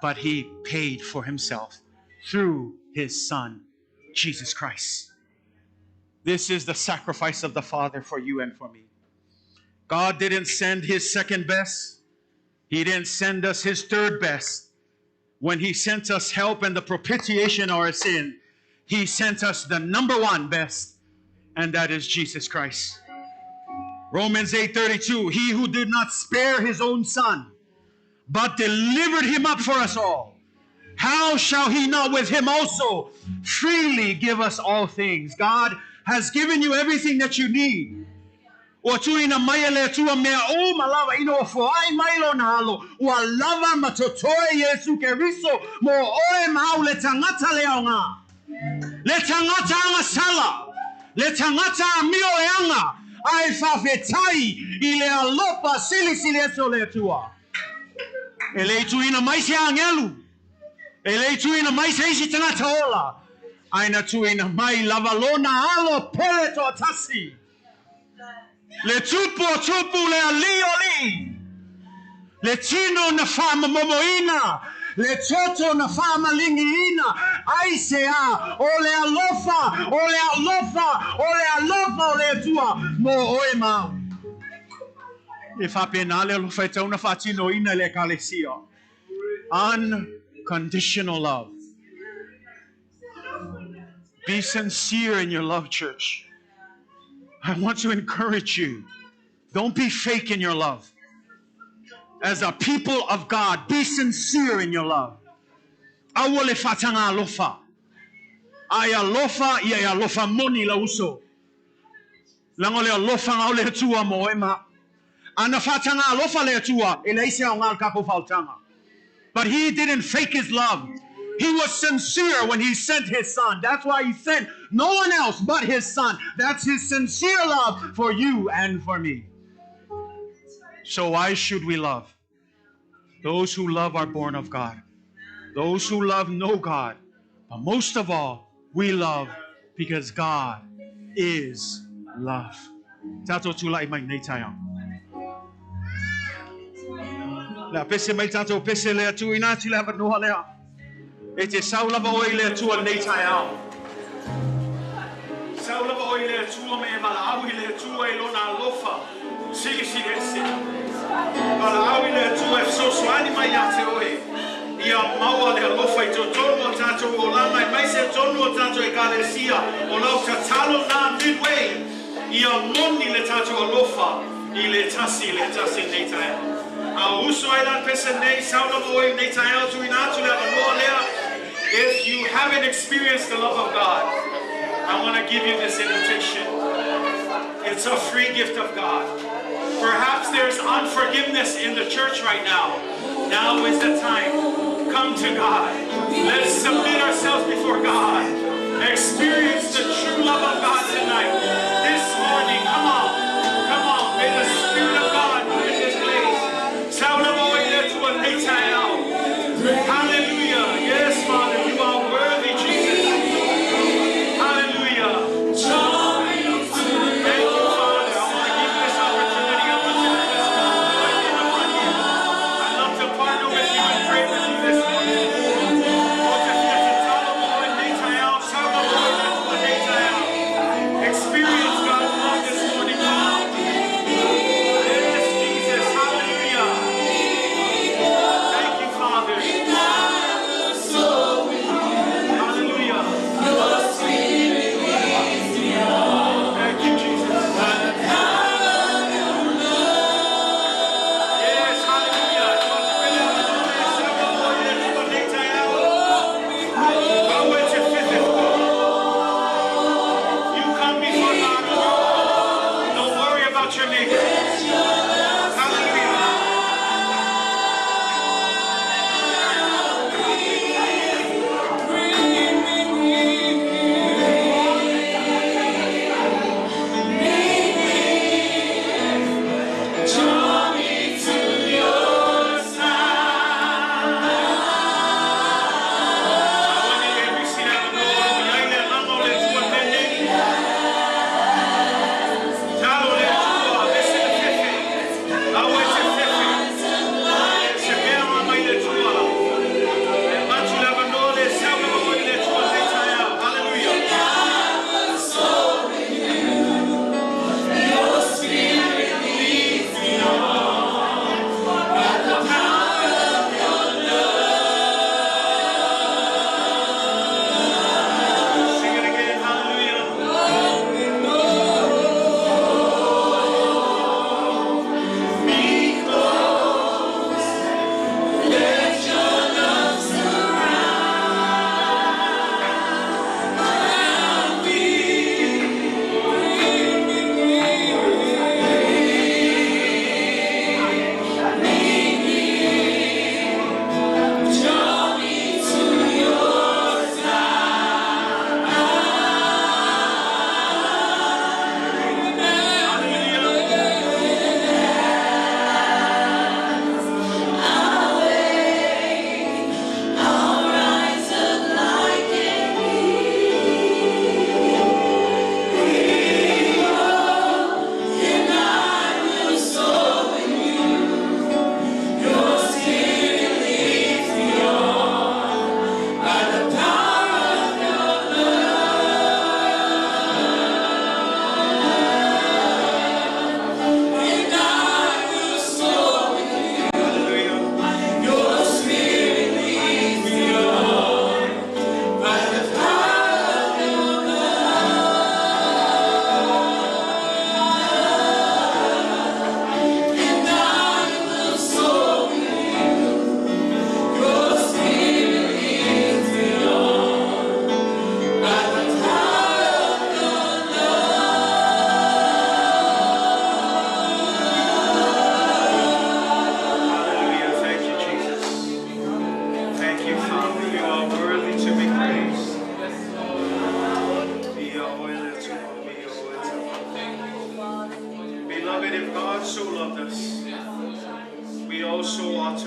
[SPEAKER 5] but he paid for himself through his son, Jesus Christ. This is the sacrifice of the Father for you and for me. God didn't send his second best. He didn't send us his third best. When he sent us help and the propitiation of our sin, he sent us the number one best, and that is Jesus Christ. Romans 8:32, he who did not spare his own son, but delivered him up for us all, how shall he not with him also freely give us all things? God has given you everything that you need. O tuina mai le atua mea o malawa ino o foai mai lo na alo. Ua lava matotoe Yesu Keriso mo oe mau le tangata le aonga. Le tangata anga sala. Le tangata amio e anga. Ai whawhetai i le alopa sili sili eso le atua. E le tuina mai se angelu. E le tuina mai se isi tangata ola. Aina tuina mai lava lona alo pele toa tasi. Le tupu o tupu le ali o li. Le tino na whaama momoina. Le toto na whaama lingiina. Ai se a, o le alofa, o le alofa, o le alofa o le atua mo oe mau. E whapena le alofa e tauna whaatino ina le kalesia. Unconditional love. Be sincere in your love, church. I want to encourage you. Don't be fake in your love. As a people of God, be sincere in your love. Aua le whatanga alofa. Ai alofa, ia alofa moni la uso. Lango le alofa ngau le atua mo ema. Ana whatanga alofa le atua, e leise au ngā kako whautanga. But he didn't fake his love. He was sincere when he sent his son. That's why he sent no one else but his son. That's his sincere love for you and for me. So why should we love? Those who love are born of God. Those who love know God. But most of all, we love because God is love. Tātou tūlai mai nei tai au. La pese mai tātou pese le atu ina atu le avanoa lea. E te saulava oi le atua nei tai ao. Saulava oi le atua me e malaau i le atua i lona alofa. Sili sili ese. Malaau i le atua e sosoani mai ia te oe. Ia maua le alofa i totonu o tātou o langa e mai se tonu o tātou e kalesia. O lau tatalo nā midway. Ia moni le tātou alofa i le tasi nei tai ao. A uso ai lan pese nei, saulava oi nei tai ao tu ina atu le avanoa lea. If you haven't experienced the love of God, I want to give you this invitation. It's a free gift of God. Perhaps there's unforgiveness in the church right now. Now is the time. Come to God. Let's submit ourselves before God. Experience the true love of God tonight. This morning, come on. Come on. May the Spirit of God move in this place. Hallelujah. Yes, Father, you are worthy, Jesus. Hallelujah. Thank you, Father. I want to give you this opportunity. I want you to just come right in the front here. I'd love to partner with you and pray with you this morning.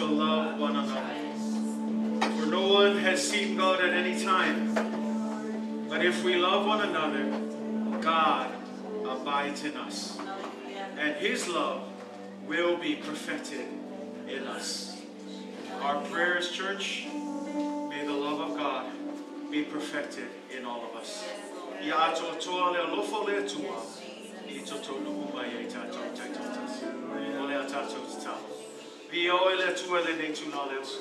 [SPEAKER 4] love one another. For no one has seen God at any time. But if we love one another, God abides in us, and his love will be perfected in us. Our prayers, church, may the love of God be perfected in all of us. Ia atoa le alofa o le Atua, i totonu uma ia i tātou taitoatasi. O le a tātou tatalo. Viia oe le Atua i lenei itula o le aso.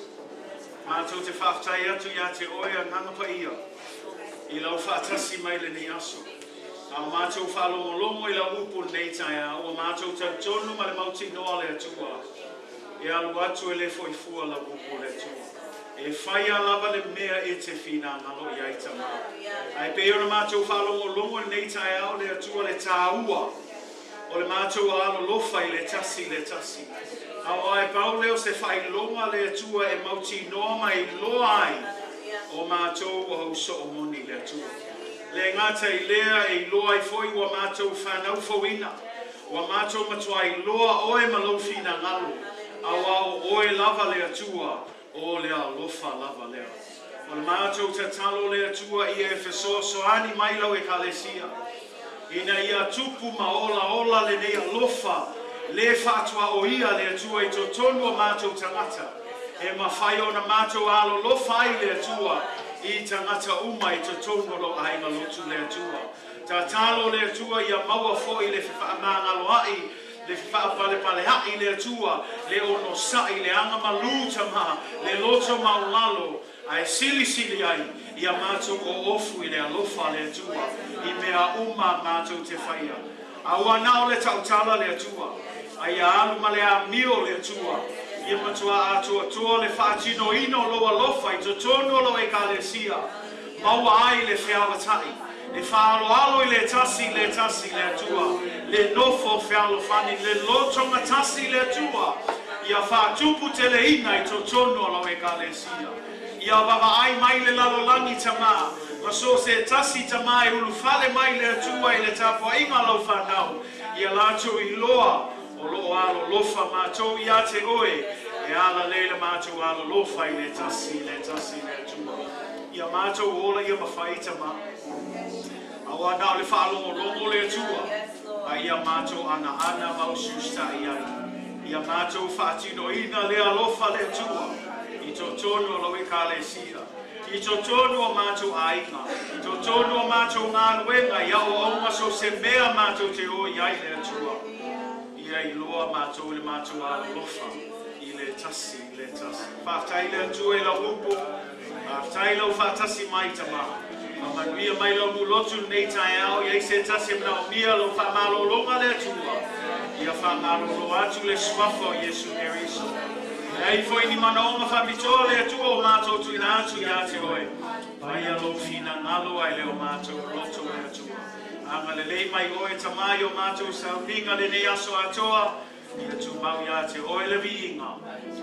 [SPEAKER 4] Mātou te faafetai atu ia te oe Agaga Paia i lau faatasi mai lenei aso. A o mātou faalogologo i lau upu lenei taeao, ua mātou talitonu ma le mautinoa le Atua e alu atu e le fo'i fua lau upu o le Atua. E faia lava le mea e te finagalo i ai Tamā. Ae pei ona mātou faalogologo i lenei taeao le Atua le tāua o le mātou alolofa i le tasi i le tasi. Aua e pau lea o se faailoga le Atua e mautinoa ma e iloa ai o mātou ua hausoo moni i le Atua. Le gata i lea e iloa ai foi ua mātou fanau fouina, ua mātou matua iloa oe ma lou finagalo, aua o oe lava le Atua, o le alofa lava lea. O le mātou tatalo le Atua ia e fesoasoani mai lau Ekalesia, ina ia tupu ma olaola lenei alofa le faatuaoia le Atua i totonu o mātou tagata, e mafai ona mātou alolofa ai le Atua i tagata uma i totonu o lou aiga lotu le Atua. Tatalo le Atua ia maua foi le fefaamagaloa'i, le fefaapalepalea'i le Atua, le onosa'i, le agamalu Tamā, le loto maualalo, ae silisili ai ia mātou oofu i le alofa a le Atua i mea uma mātou te faia. Aua na o le tautala le Atua, a ia alu ma le amio le Atua, ia matua atoatoa le faatinoina o lou alofa i totonu o lou Ekalesia, maua ai le fealata'i, le faaaloalo i le tasi i le tasi le Atua, le nofo fealofani, le lotogatasi le Atua, ia faatuputeleina i totonu o lau Ekalesia. Ia vaavaai mai le lalolagi Tamā, ma so o se tasi Tamā e ulufale mai le Atua i le tapuaiga a lau fanau, ia latou iloa o lo o alolofa matou ia te oe, e ala lea i le matou alolofa i le tasi i le tasi le Atua. Ia matou ola ia mafai Tamā, aua na o le faalogologo le Atua, a ia matou anaana ma usiusitai ai. Ia matou faatinoina le alofa le Atua i totonu o lau Ekalesia, i totonu o matou aiga, i totonu o matou galuega, i aoaoga so o se mea matou te o i ai le Atua. Ia iloa matou i le matou alolofa i le tasi i le tasi. Faafetai le Atua i lau upu, faafetai i lau faatasi mai Tamā. Faamanuia mai lau nuu lotu lenei taeao, i ai se tasi e manaomia lau faamalologa le Atua, ia faamalolo atu le suafa o Iesu Keriso. E ai foi ni manaoga faapitoa le Atua o matou tuuina atu ia te oe, faia lou finagalo ae le o matou loto le Atua. Agalelei mai oe Tamā i o matou sauniga lenei aso atoa, ia tumau ia te oe le viiga,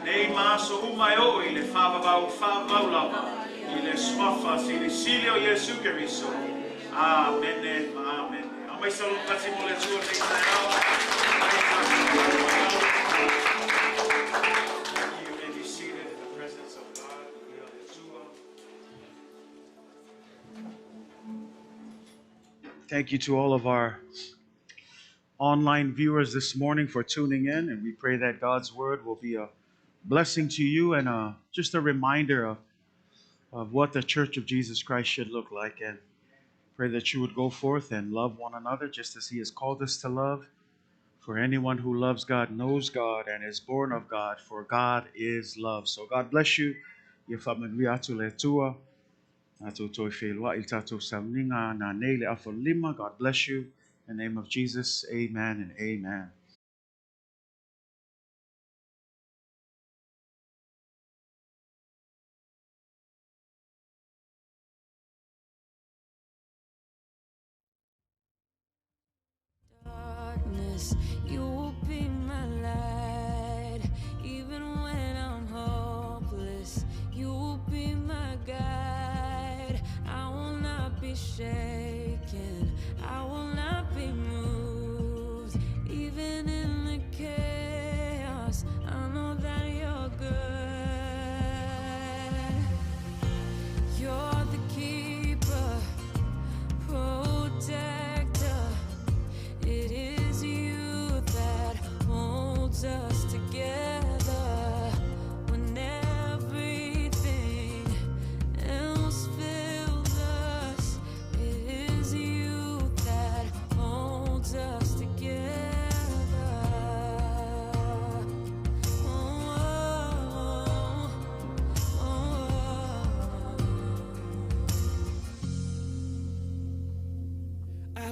[SPEAKER 4] nei ma aso uma e oo i le faavavau faavavau lava, i le suafa silisili o Iesu Keriso. Amene ma amene. Aumai se alofa mo le Atua lenei taeao. Mai tatou taeao. You may be seated in the presence of God. Viia le Atua.
[SPEAKER 5] Thank you to all of our online viewers this morning for tuning in, and we pray that God's word will be a blessing to you and just a reminder of what the Church of Jesus Christ should look like. And pray that you would go forth and love one another just as He has called us to love. For anyone who loves God knows God and is born of God, for God is love. So God bless you. Ia faamanuia atu le Atua. Tatou toe feiloai i le tatou sauniga nanei le 5:30. God bless you. In the name of Jesus, amen and amen.
[SPEAKER 1] Darkness, you will be my light. Even when I'm hopeless, you will be my guide. I will not be shaken, I will not be moved. Even in the chaos, I know that you're good.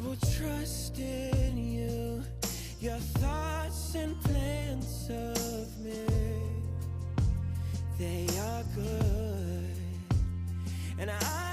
[SPEAKER 2] I will trust in you. Your thoughts and plans of me, they are good. And I